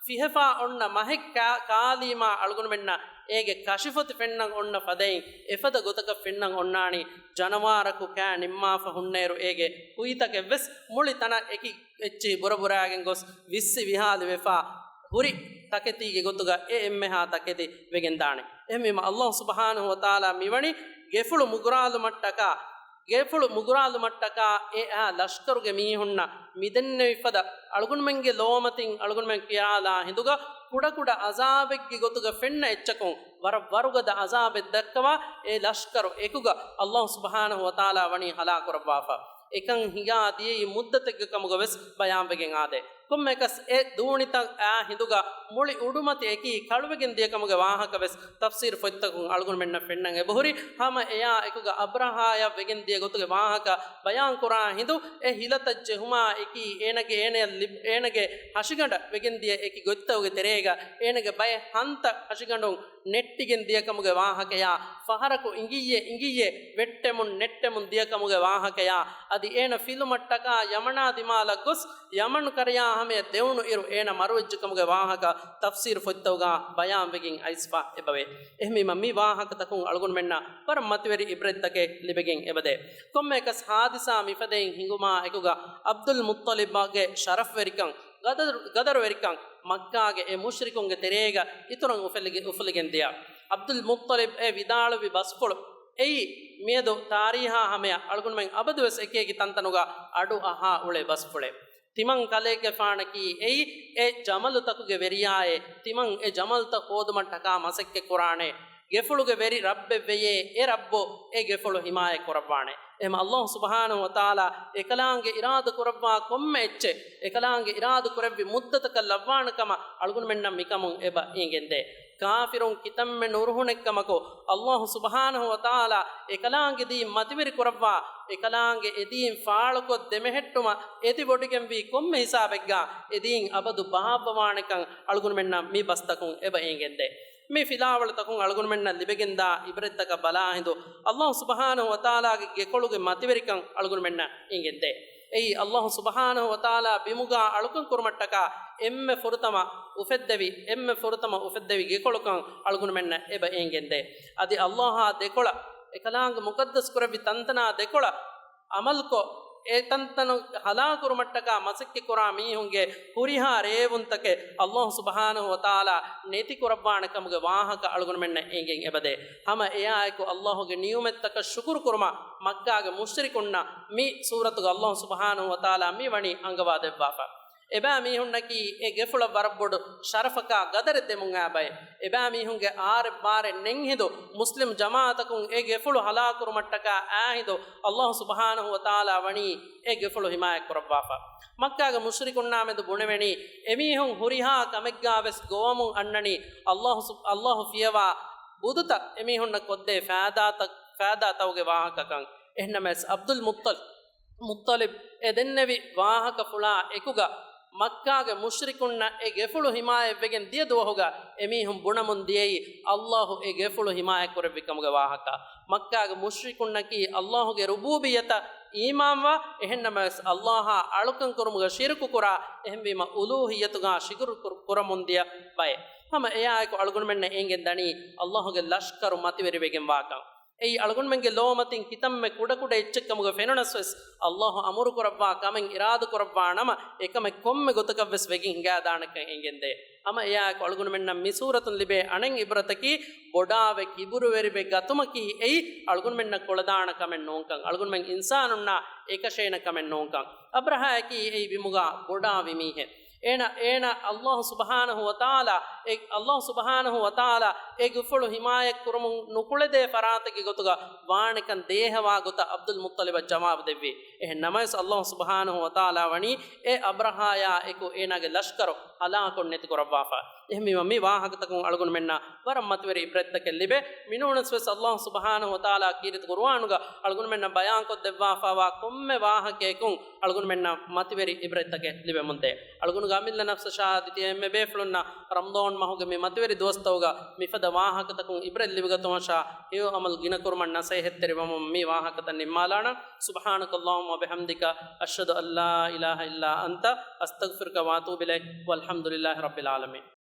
ފިހެފާ އޮންނަ މަހެއް ކާ-، ކާލީމާ އަޅުގަނޑުމެންނަށް އޭގެ ކަށިފޮތި ފެންނަން އޮންނަ ފަދައިން އެފަދަ ގޮތަކަށް ފެންނަން އޮންނާނީ. ޖަނަވާރަކު ކާ ނިންމާފަ ހުންނައިރު އޭގެ ހުއިތަކެއްވެސް މުޅި ތަނަށް އެކި އެއްޗިހި ބުރަބުރާގެން ގޮސް ވިއްސި ވިހާލި ވެފާ ހުރި ތަކެތީގެ ގޮތުގަ އެ އެންމެހާ ތަކެތި ވެގެންދާނެ. އެހެންވީމަ އައްލާހު ސުބްޙާނަހު ވަތަޢާލާ މިވަނީ ގެފުޅު މުގުރާލުމަށްޓަކާ، ގެފުޅު މުގުރާލުމަށްޓަކާ އެ އާ ލަޝްކަރުގެ މީހުންނަށް މިދެންނެވިފަދަ އަޅުގަނޑުމެންގެ ލޯމަތިން އަޅުގަނޑުމެން ކިޔާލާ ހިނދުގަ ކުޑަކުޑަ އަޒާބެއްގެ ގޮތުގަ ފެންނަ އެއްޗަކުން ވަރަށް ވަރުގަދަ އަޒާބެއް ދައްކަވާ އެ ލަޝްކަރު އެކުގަ އައްލާހު ސުބްޙާނަހު ވަތަޢާލާ ވަނީ ހަލާކު ކުރައްވާފަ. އެކަން ހިނގާ ދިޔައީ މުއްދަތެއްގެ ކަމުގަ ވެސް ބަޔާންވެގެން އާދޭ. ކޮންމެއަކަސް އެ ދޫނިތައް އާ ހިނދުގަ މުޅި އުޑުމަތި އެކީ ކަޅުވެގެން ދިޔަ ކަމުގެ ވާހަކަ ވެސް ތަފްސީރު ފޮތްތަކުން އަޅުގަނޑުމެންނަށް ފެންނަން އެބަހުރި. ހަމަ އެޔާ އެކުގަ އަބްރަހާޔަށް ވެގެން ދިޔަ ގޮތުގެ ވާހަކަ ބަޔާން ކުރާ ހިނދު އެ ހިލަތައް ޖެހުމާ އެކީ އޭނަގެ، އޭނަޔަށް ލިބ-، އޭނަގެ ހަށިގަނޑަށް ވެގެން ދިޔަ އެކި ގޮތްތަކުގެ ތެރޭގަ އޭނަގެ ބައެއް ހަންތައް ހަށިގަނޑުން ނެއްޓިގެން ދިޔަ ކަމުގެ ވާހަކަޔާ، ފަހަރަކު އިނގިއްޔެ އިނގިއްޔެ ވެއްޓެމުން ނެއްޓެމުން ދިޔަ ކަމުގެ ވާހަކަޔާ، އަދި އޭނަ ފިލުމަށްޓަކާ ޔަމަނާ ދިމާލަށް ގޮސް، ޔަމަނު ކަރަޔާ ހަމަޔަށް ދެވުނު އިރު އޭނަ މަރުވެއްޖެ ކަމުގެ ވާހަކަ ތަފްސީރު ފޮތްތަކުގަ ބަޔާންވެގެން އައިސްފަ އެބަވޭ. އެހެންވީމަ މި ވާހަކަތަކުން އަޅުގަނޑުމެންނަށް ވަރަށް މަތިވެރި އިބްރަތްތަކެއް ލިބެގެން އެބަދޭ. ކޮންމެއަކަސް ހާދިސާ މިފަދައިން ހިނގުމާ އެކުގަ އަބްދުލް މުއްޠަލިބްގެ ޝަރަފްވެރިކަން، ގަދަރު-، ގަދަރުވެރިކަން މައްކާގެ އެ މުޝްރިކުންގެ ތެރޭގަ އިތުރަށް އުފެލިގެ-، އުފުލިގެން ދިޔަ. އަބްދުލް މުއްޠަލިބް އެ ވިދާޅުވި ބަސްފުޅު އެއީ، މިއަދު ތާރީހާ ހަމަޔަށް އަޅުގަނޑުމެން އަބަދުވެސް އެކިއެކި ތަންތަނުގަ އަޑު އަހާ އުޅޭ ބަސްފުޅެއް. ތިމަން ކަލޭގެފާނަކީ އެއީ އެ ޖަމަލުތަކުގެ ވެރިޔާއޭ، ތިމަން އެ ޖަމަލުތައް ހޯދުމަށްޓަކާ މަސައްކަތް ކުރާނެ. ގެފުޅުގެ ވެރި ރައްބެއްވެޔޭ، އެ ރައްބު އެ ގެފުޅު ހިމާޔަތް ކުރައްވާނެ. އެހެން އައްލާހު ސުބްޙާނަހު ވަތަޢާލާ އެކަލާނގެ އިރާދަ ކުރައްވާ ކޮންމެ އެއްޗެއް، އެކަލާނގެ އިރާދަ ކުރެއްވި މުއްދަތަކަށް ލައްވާނެ ކަމަށް އަޅުގަނޑުމެންނަށް މިކަމުން އެބަ އެނގެންދޭ. ކާފިރުން ކިތަންމެ ނުރުހުނެއްކަމަކު، އައްލާހު ސުބްޙާނަހު ވަތަޢާލާ އެކަލާނގެ ދީން މަތިވެރި ކުރައްވާ، އެކަލާނގެ އެ ދީން ފާޅުކޮށް ދެމެހެއްޓުމަށް އެދިވޮޑިގެންވީ ކޮންމެ ހިސާބެއްގާ އެ ދީން އަބަދު ބަހާއްވަވާނެކަން އަޅުގަނޑުމެންނަށް މި ބަސްތަކުން އެބަ އެނގެންދޭ. މި ފިލާވަޅުތަކުން އަޅުގަނޑުމެންނަށް ލިބެގެންދާ އިބްރަތްތަކަށް ބަލާ ހިނދު، އައްލާހު ސުބްޙާނަހު ވަތަޢާލާގެ ގެކޮޅުގެ މަތިވެރިކަން އަޅުގަނޑުމެންނަށް އެނގެންދޭ. އެއީ، އައްލާހު ސުބްޙާނަހު ވަތަޢާލާ ބިމުގާ އަޅުކަން ކުރުމަށްޓަކާ އެންމެ ފުރަތަމަ އުފެއްދެވި، އެންމެ ފުރަތަމަ އުފެއްދެވި ގެކޮޅުކަން އަޅުގަނޑުމެންނަށް އެބަ އެނގެންދޭ. އަދި އައްލާހާ ދެކޮޅަށް، އެކަލާނގެ މުޤައްދަސް ކުރެއްވި ތަންތަނާ ދެކޮޅަށް އަމަލުކޮށް، އެ ތަންތަނު ހަލާކުރުމަށްޓަކާ މަސައްކަތްކުރާ މީހުންގެ ހުރިހާ ރޭވުންތަކެއް އައްލާހު ސުބްޙާނަހު ވަތަޢާލާ ނެތިކުރައްވާނެ ކަމުގެ ވާހަކަ އަޅުގަނޑުމެންނަށް އެނގެން އެބަދޭ. ހަމަ އެއާއެކު އައްލާހުގެ ނިޢުމަތްތަކަށް ޝުކުރު ކުރުމަށް މައްކާގެ މުޝްރިކުންނަށް މި ސޫރަތުގަ އައްލާހު ސުބްޙާނަހު ވަތަޢާލާ މި ވަނީ އަންގަވާ ދެއްވާފަ. އެބައިމީހުންނަކީ އެ ގެފުޅަށް ވަރަށް ބޮޑު ޝަރަފަކާ ގަދަރެއް ދެމުން އާ ބައެއް. އެބައިމީހުންގެ އާރެއް ބާރެއް ނެތް ހިނދު މުސްލިމް ޖަމާޢަތަކުން އެ ގެފުޅު ހަލާކުރުމަށްޓަކާ އާ ހިނދު އައްލާހު ސުބްޙާނަހު ވަތަޢާލާ ވަނީ އެ ގެފުޅު ހިމާޔަތް ކުރައްވާފަ. މައްކާގެ މުޝްރިކުންނާމެދު ބުނެވެނީ، އެމީހުން ހުރިހާ ކަމެއްގާވެސް ގޮވަމުން އަންނަނީ އައްލާހު ސު-، އައްލާހު ފިޔަވާ ބުދުތައް އެމީހުންނަށް ކޮށްދޭ ފައިދާތައް، ފައިދާތަކުގެ ވާހަކަކަން. އެހެންނަމަވެސް އަބްދުލް މުއްޠަލި-، މުއްޠަލިބް އެ ދެންނެވި ވާހަކަފުޅާ އެކުގަ މައްކާގެ މުޝްރިކުންނަށް އެ ގެފުޅު ހިމާޔަތްވެގެން ދިޔަ ދުވަހުގަ އެމީހުން ބުނަމުން ދިޔައީ އައްލާހު އެ ގެފުޅު ހިމާޔަތް ކުރެއްވި ކަމުގެ ވާހަކަ. މައްކާގެ މުޝްރިކުންނަކީ އައްލާހުގެ ރުބޫބިއްޔަތަށް އީމާންވާ، އެހެންނަމަވެސް އައްލާހާ އަޅުކަން ކުރުމުގަ ޝިރުކު ކުރާ، އެހެންވީމަ އުލޫހިއްޔަތުގާ ޝިރުކު ކުރަމުން ދިޔަ ބައެއް. ހަމަ އެއާއެކު އަޅުގަނޑުމެންނަށް އެނގެން ދަނީ އައްލާހުގެ ލަޝްކަރު މަތިވެރިވެގެން ވާކަން. އެއީ އަޅުގަނޑުމެންގެ ލޯމަތިން ކިތަންމެ ކުޑަކުޑަ އެއްޗެއްކަމުގަ ފެނުނަސްވެސް، ﷲ އަމުރުކުރައްވާ ކަމެއް އިރާދަކުރައްވާ ނަމަ، އެކަމެއް ކޮންމެ ގޮތަކަށްވެސް ވެގެން ހިނގާދާނެކަން އެނގެންދޭ. ހަމަ އެއާއެކު އަޅުގަނޑުމެންނަށް މި ސޫރަތުން ލިބޭ އަނެއް އިބްރަތަކީ، ބޮޑާވެ ކިބުރުވެރިވެ ގަތުމަކީ އެއީ އަޅުގަނޑުމެންނަށް ކޮޅަދާނަ ކަމެއް ނޫންކަން، އަޅުގަނޑުމެން އިންސާނުންނާ އެކަށޭނަ ކަމެއް ނޫންކަން. އަބްރަހާއަކީ އެއީ ބިމުގަ ބޮޑާ ވިމީހެއް. އޭނަ، އޭނަ ﷲ ސުބްޙާނަހޫ ވަތަޢާލާ، އެ، ﷲ ސުބްޙާނަހޫ ވަތަޢާލާ އެ ގުފުޅު ޙިމާޔަތް ކުރުމުން ނުކުޅެދޭ ފަރާތެއްގެ ގޮތުގަ ވާނެކަން ދޭހަވާ ގޮތަށް ޢަބްދުލް މުއްޠަލިބަށް ޖަވާބު ދެއްވި. އެހެން ނަމަވެސް ﷲ ސުބްޙާނަހޫ ވަތަޢާލާ ވަނީ އެ އަބްރަހާޔާ އެކު އޭނާގެ ލަޝްކަރު ހަލާކުން ނެތިކުރައްވާފަ. އެހެންވީމަ މި ވާހަކަތަކުން އަޅުގަނޑުމެންނަށް ވަރަށް މަތިވެރި ޢިބްރަތްތަކެއް ލިބޭ. މިނޫނަސްވެސް ﷲ ސުބްޙާނަހޫ ވަތަޢާލާ ކީރިތި ޤުރުއާނުގަ އަޅުގަނޑުމެންނަށް ބަޔާންކޮށްދެއްވާފައިވާ ކޮންމެ ވާހަކަޔަކުން އަޅުގަނޑުމެންނަށް މަތިވެރި ޢިބްރަތްތަކެއް ލިބެމުންދޭ. އަޅުގަނޑުގެ އަމިއްލަ ނަފްސަށާ ދިތި އެންމެ ބޭފުޅުންނަށް ރަމަޟާން މަހުގެ މި މަތިވެރި ދުވަސްތަކުގަ މިފަދަ ވާހަކަތަކުން ޢިބްރަތް ލިބިގަތުމަށާ ހެޔޮ ޢަމަލު ގިނަކުރުމަށް ނަޞޭޙަތްތެރިވަމުން މި ވާހަކަތައް ނިންމާލާނަން. سبحانك اللهم وبحمدك، أشهد أن لا إله إلا أنت، أستغفرك وأتوب إليك، والحمد لله رب العالمين.